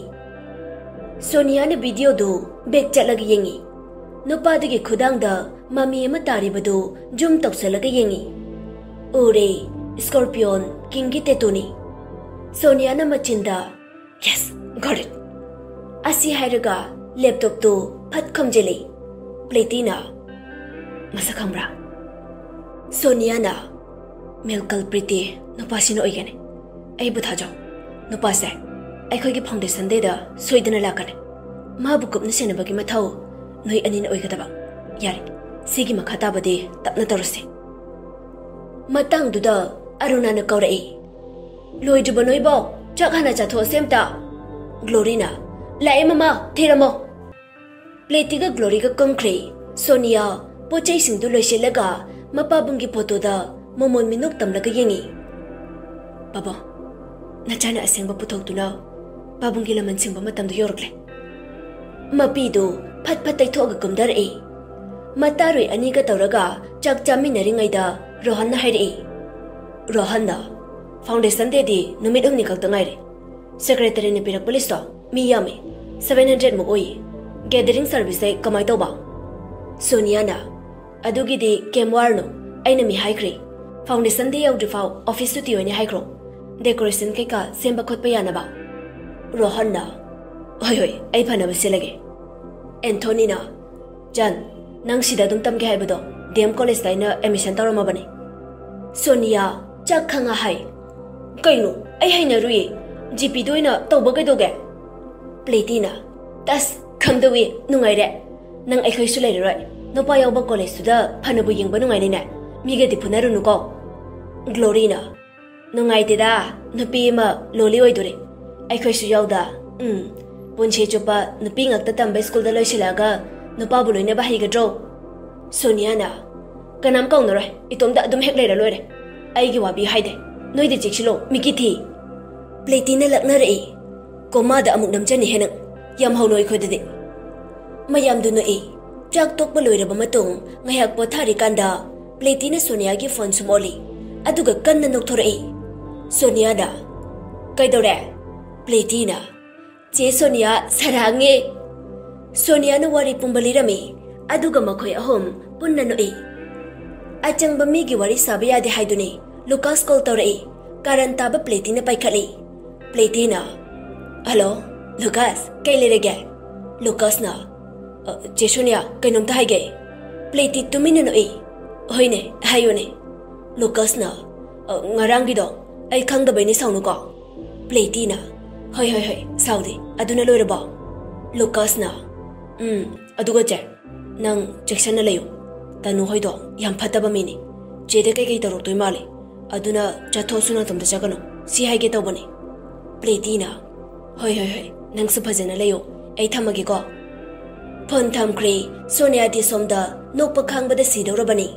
ꯁꯣꯅꯤꯌꯥꯅ ꯚꯤꯗꯤꯑꯣꯗꯨ ꯕꯦꯛ ꯆꯠꯂꯒ ꯌꯦꯡꯉꯤ꯫ ꯅꯨꯄꯥꯗꯨꯒꯤ ꯈꯨꯗꯥꯡꯗ ꯃꯃꯤ ꯑꯃ ꯇꯥꯔꯤꯕꯗꯨ ꯖꯨꯝ ꯇꯧꯁꯜꯂꯒ ꯌꯦꯡꯉꯤ꯫ ꯎꯔꯦ, ꯁ꯭ꯀꯣꯔꯄꯤꯌꯣꯟ ꯀꯤꯡꯒꯤ ꯇꯦꯇꯨꯅꯤ꯫ ꯁꯣꯅꯤꯌꯥꯅ ꯃꯆꯤꯟꯗ, "Yes, got it," ꯑꯁꯤ ꯍꯥꯏꯔꯒ ꯂꯦꯞꯇꯣꯞꯇꯨ ꯐꯠ ꯈꯨꯝꯖꯤꯜꯂꯤ꯫ ꯄ꯭ꯂꯦꯇꯤꯅ, "ꯃꯁꯛ ꯈꯪꯕ꯭ꯔꯥ?" ꯁꯣꯅꯤꯌꯥꯅ, "ꯃꯦꯜꯀꯜ ꯄ꯭ꯔꯤꯇꯤ ꯅꯨꯄꯥꯁꯤꯅ ꯑꯣꯏꯒꯅꯤ꯫ ꯑꯩꯕꯨ ꯊꯥꯖꯧ꯫ ꯅꯨꯄꯥꯁꯦ ꯑꯩꯈꯣꯏꯒꯤ ꯐꯥꯎꯟꯗꯦꯁꯟ ꯗꯦꯗ ꯁꯣꯏꯗꯅ ꯂꯥꯛꯀꯅꯤ꯫ ꯃꯥꯕꯨ ꯀꯨꯞꯅ ꯁꯦꯟꯅꯕꯒꯤ ꯃꯊꯧ ꯅꯣꯏ ꯑꯅꯤꯅ ꯑꯣꯏꯒꯗꯕ꯫ ꯌꯥꯔꯦ, ꯁꯤꯒꯤ ꯃꯈꯥ ꯇꯥꯕꯗꯤ ꯇꯞꯅ ꯇꯧꯔꯁꯤ꯫" ꯃꯇꯥꯡꯗꯨꯗ ꯑꯔꯨꯅꯥꯅ ꯀꯧꯔꯛꯏ, "ꯂꯣꯏꯗ꯭ꯔꯤꯕꯣ ꯅꯣꯏꯕꯣ? ꯆꯥꯛ ꯍꯥꯟꯅ ꯆꯥꯊꯣꯛꯑꯁꯦ ꯑꯝꯇ꯫" ꯒ꯭ꯂꯣꯔꯤꯅ, "ꯂꯥꯛꯑꯦ ꯃꯃꯥ, ꯊꯤꯔꯝꯃꯣ꯫" ꯄ꯭ꯂꯦꯇꯤꯒ ꯒ꯭ꯂꯣꯔꯤꯒ ꯀꯨꯝꯈ꯭ꯔꯦ꯫ ꯁꯣꯅꯤꯌꯥ ꯄꯣꯠ ꯆꯩꯁꯤꯡꯗꯨ ꯂꯣꯏꯁꯤꯜꯂꯒ ꯃꯄꯥꯕꯨꯡꯒꯤ ꯐꯣꯇꯣꯗ ꯃꯃꯣꯟ ꯃꯤꯅꯣꯛ ꯇꯝꯂꯒ ꯌꯦꯡꯉꯤ꯫ "ꯄꯥꯕꯨꯡ, ꯅꯆꯥꯅ ꯑꯁꯦꯡꯕ ꯄꯨꯊꯣꯛꯇꯨꯅ ꯄꯥꯕꯨꯡꯒꯤ ꯂꯃꯟ ꯁꯤꯡꯕ ꯃꯇꯝꯗꯨ ꯌꯧꯔꯛꯂꯦ꯫" ꯃꯄꯤꯗꯨ ꯐꯠ ꯐꯠ ꯇꯩꯊꯣꯛꯑꯒ ꯀꯨꯝꯊꯔꯛꯏ꯫ ꯃꯇꯥꯔꯣꯏ ꯑꯅꯤꯒ ꯇꯧꯔꯒ ꯆꯥꯛ ꯆꯥꯃꯤꯟꯅꯔꯤꯉꯩꯗ ꯔꯣꯍꯟꯅ ꯍꯥꯏꯔꯛꯏ꯫ ꯔꯣꯍꯟꯅ, "ꯐꯥꯎꯟꯗꯦꯁꯟ ꯗꯦꯗꯤ ꯅꯨꯃꯤꯠ ꯍꯨꯝꯅꯤ ꯈꯛꯇ ꯉꯥꯏꯔꯦ꯫ ꯁꯦꯀ꯭ꯔꯦꯇꯔꯤꯅ ꯄꯤꯔꯛꯄ ꯂꯤꯁꯇꯣ ꯃꯤ ꯌꯥꯝꯃꯤ, ꯁꯚꯦꯟ ꯍꯟꯗ꯭ꯔꯦꯗ ꯃꯨꯛ ꯑꯣꯏꯌꯦ꯫ ꯒꯦꯗꯔꯤꯡ ꯁꯔꯚꯤꯁꯁꯦ ꯀꯃꯥꯏ ꯇꯧꯕ?" ꯁꯣꯅꯤꯌꯥꯅ, "ꯑꯗꯨꯒꯤꯗꯤ ꯀꯩꯝ ꯋꯥꯔꯨꯅꯨ, ꯑꯩꯅ ꯃꯤ ꯍꯥꯏꯈ꯭ꯔꯦ꯫ ꯐꯥꯎꯟꯗꯦꯁꯟ ꯗꯦ ꯌꯧꯗ꯭ꯔꯤꯐꯥꯎ ꯑꯣꯐꯤꯁ ꯁꯨꯇꯤ ꯑꯣꯏꯅ ꯍꯥꯏꯈ꯭ꯔꯣ, ꯗꯦꯀꯣꯔꯦꯁꯟ ꯀꯩꯀꯥ ꯁꯦꯝꯕ ꯈꯣꯠꯄ ꯌꯥꯅꯕ꯫" ꯔꯣꯍꯟꯅ, "ꯍꯣꯏ ꯍꯣꯏ, ꯑꯩ ꯐꯅꯕ ꯁꯤꯜꯂꯒꯦ꯫" ꯑꯦꯟꯊꯣꯅꯤꯅ, "ꯖꯥꯟ, ꯅꯪ ꯁꯤꯗ ꯑꯗꯨꯝ ꯇꯝꯒꯦ ꯍꯥꯏꯕꯗꯣ ꯗꯤ ꯑꯦꯝ ꯀꯣꯂꯦꯖꯇ ꯑꯩꯅ ꯑꯦꯗꯃꯤꯁꯟ ꯇꯧꯔꯝꯃꯕꯅꯤ꯫" ꯁꯣꯅꯤꯌꯥ ꯆꯥꯛ ꯈꯪꯉ ꯍꯥꯏ, "ꯀꯩꯅꯣ? ꯑꯩ ꯍꯩꯅꯔꯨꯏ꯫ ꯖꯤ ꯄꯤꯗ ꯑꯣꯏꯅ ꯇꯧꯕ ꯀꯩꯗꯧꯒꯦ?" ꯄ꯭ꯂꯦꯇꯤꯅ, "ꯇꯁ, ꯈꯪꯗꯧꯏ, ꯅꯨꯡꯉꯥꯏꯔꯦ꯫ ꯅꯪ ꯑꯩꯈꯣꯏꯁꯨ ꯂꯩꯔꯔꯣꯏ꯫ ꯅꯨꯄꯥ ꯌꯥꯎꯕ ꯀꯣꯂꯦꯖꯇꯨꯗ ꯐꯅꯕꯨ ꯌꯦꯡꯕ ꯅꯨꯡꯉꯥꯏꯅꯤꯅꯦ꯫ ꯃꯤꯒꯗꯤ ꯐꯨꯅꯔꯨꯅꯨꯀꯣ꯫ ꯒ꯭ꯂꯣꯔꯤꯅ, ꯅꯨꯡꯉꯥꯏꯇꯦꯗ, ꯅꯨꯄꯤ ꯑꯃ ꯂꯣꯂꯤ ꯑꯣꯏꯗꯣꯔꯦ꯫ ꯑꯩꯈꯣꯏꯁꯨ ꯌꯥꯎꯗ꯫ ꯎꯝ, ꯄꯨꯟꯁꯤ ꯆꯨꯞꯄ ꯅꯨꯄꯤ ꯉꯥꯛꯇ ꯇꯝꯕ ꯁ꯭ꯀꯨꯜꯗ ꯂꯣꯏꯁꯤꯜꯂꯛꯑꯒ ꯅꯨꯄꯥꯕꯨ ꯂꯣꯏꯅꯕ ꯍꯩꯒꯗ꯭ꯔꯣ? ꯁꯣꯅꯤꯌꯥꯅ, ꯀꯅꯥꯝ ꯀꯧꯅꯔꯣꯏ, ꯏꯇꯣꯝꯇ ꯑꯗꯨꯝ ꯍꯦꯛ ꯂꯩꯔ ꯂꯣꯏꯔꯦ꯫ ꯑꯩꯒꯤ ꯋꯥꯕꯤ ꯍꯥꯏꯗꯦ, ꯅꯣꯏꯗꯤ ꯆꯦꯛꯁꯤꯜꯂꯣ, ꯃꯤꯀꯤ ꯊꯤ꯫ ꯄ꯭ꯂꯦꯇꯤꯅ ꯂꯛꯅꯔꯛꯏ꯫ ꯀꯣꯃꯥꯗ ꯑꯃꯨꯛ ꯅꯝꯖꯅꯤ ꯍꯦ ꯅꯪ, ꯌꯥꯝ ꯍꯧꯅ ꯑꯩꯈꯣꯏꯗꯗꯤ꯫ ꯃꯌꯥꯝꯗꯨ ꯅꯣꯛꯏ꯫ ꯆꯥꯛ ꯇꯣꯛꯄ ꯂꯣꯏꯔꯕ ꯃꯇꯨꯡ ꯉꯥꯏꯍꯥꯛ ꯄꯣꯊꯥꯔꯤꯀꯥꯟꯗ ꯄ꯭ꯂꯦꯇꯤꯅ ꯁꯣꯅꯤꯌꯥꯒꯤ ꯐꯣꯟ ꯁꯨꯝ ꯑꯣꯜꯂꯤ, ꯑꯗꯨꯒ ꯀꯟꯅ ꯅꯣꯛꯊꯣꯔꯛꯏ꯫ ꯁꯣꯅꯤꯌꯥꯅ, "ꯀꯩꯗꯧꯔꯦ?" ꯄ꯭ꯂꯦꯇꯤꯅ, "ꯆꯦ ꯁꯣꯅꯤꯌꯥ, ꯁꯔꯥꯡꯉꯦ!" ꯁꯣꯅꯤꯌꯥꯅ ꯋꯥꯔꯤ ꯄꯨꯝꯕ ꯂꯤꯔꯝꯃꯤ, ꯑꯗꯨꯒ ꯃꯈꯣꯏ ꯑꯍꯨꯝ ꯄꯨꯟꯅ ꯅꯣꯛꯏ꯫ ꯑꯆꯪꯕ ꯃꯤꯒꯤ ꯋꯥꯔꯤ ꯁꯥꯕ ꯌꯥꯗꯦ ꯍꯥꯏꯗꯨꯅꯤ ꯂꯨꯀꯥꯁ ꯀꯣꯜ ꯇꯧꯔꯛꯏ꯫ ꯀꯥꯔꯟ ꯇꯥꯕ ꯄ꯭ꯂꯦꯇꯤꯅ ꯄꯥꯏꯈꯠꯂꯤ꯫ ꯄ꯭ꯂꯦꯇꯤꯅ, "ꯍꯜꯂꯣ, ꯂꯨꯀꯥꯁ, ꯀꯩ ꯂꯩꯔꯒꯦ?" ꯂꯨꯀꯥꯁꯅ, "ꯑ, ꯆꯦ ꯁꯣꯅꯤꯌꯥ, ꯀꯩꯅꯣꯝꯇ ꯍꯥꯏꯒꯦ꯫" ꯄ꯭ꯂꯦꯇꯤ ꯇꯨꯃꯤꯟꯅ ꯅꯣꯛꯏ꯫ "ꯍꯣꯏꯅꯦ, ꯍꯥꯏꯌꯨꯅꯦ꯫" ꯂꯨꯀꯥꯁꯅ, "ꯑ, ꯉꯔꯥꯡꯒꯤꯗꯣ ꯑꯩ ꯈꯪꯗꯕꯩꯅꯦ, ꯁꯥꯎꯅꯨꯀꯣ꯫" ꯄ꯭ꯂꯦꯇꯤꯅ, "ꯍꯣꯏ, ꯍꯣꯏ, ꯍꯣꯏ, ꯁꯥꯎꯗꯦ꯫ ꯑꯗꯨꯅ ꯂꯣꯏꯔꯕꯣ?" ꯂꯨꯀꯥꯁꯅ, "ꯎꯝ, ꯑꯗꯨꯒ ꯆꯦ, ꯅꯪ ꯆꯦꯛꯁꯟꯅ ꯂꯩꯌꯨ꯫ ꯇꯅꯨ ꯍꯣꯏꯗꯣ ꯌꯥꯝ ꯐꯠꯇꯕ ꯃꯤꯅꯤ꯫ ꯆꯦꯗ ꯀꯩꯀꯩ ꯇꯧꯔꯛꯇꯣꯏ ꯃꯥꯜꯂꯤ꯫ ꯑꯗꯨꯅ ꯆꯠꯊꯣꯛꯑꯁꯨ ꯅꯥꯇꯣꯝꯇ ꯆꯠꯀꯅꯨ꯫ ꯁꯤ ꯍꯥꯏꯒꯦ ꯇꯧꯕꯅꯤ꯫" ꯄ꯭ꯂꯦꯇꯤꯅ, "ꯍꯣꯏ, ꯍꯣꯏ, ꯍꯣꯏ, ꯅꯪꯁꯨ ꯐꯖꯅ ꯂꯩꯌꯨ꯫ ꯑꯩ ꯊꯝꯃꯒꯦꯀꯣ꯫" ꯐꯣꯟ ꯊꯝꯈ꯭ꯔꯦ꯫ ꯁꯣꯅꯤꯌꯥꯗꯤ ꯁꯣꯝꯗ ꯅꯣꯛꯄ ꯈꯥꯡꯕꯗ ꯁꯤꯗꯧꯔꯕꯅꯤ꯫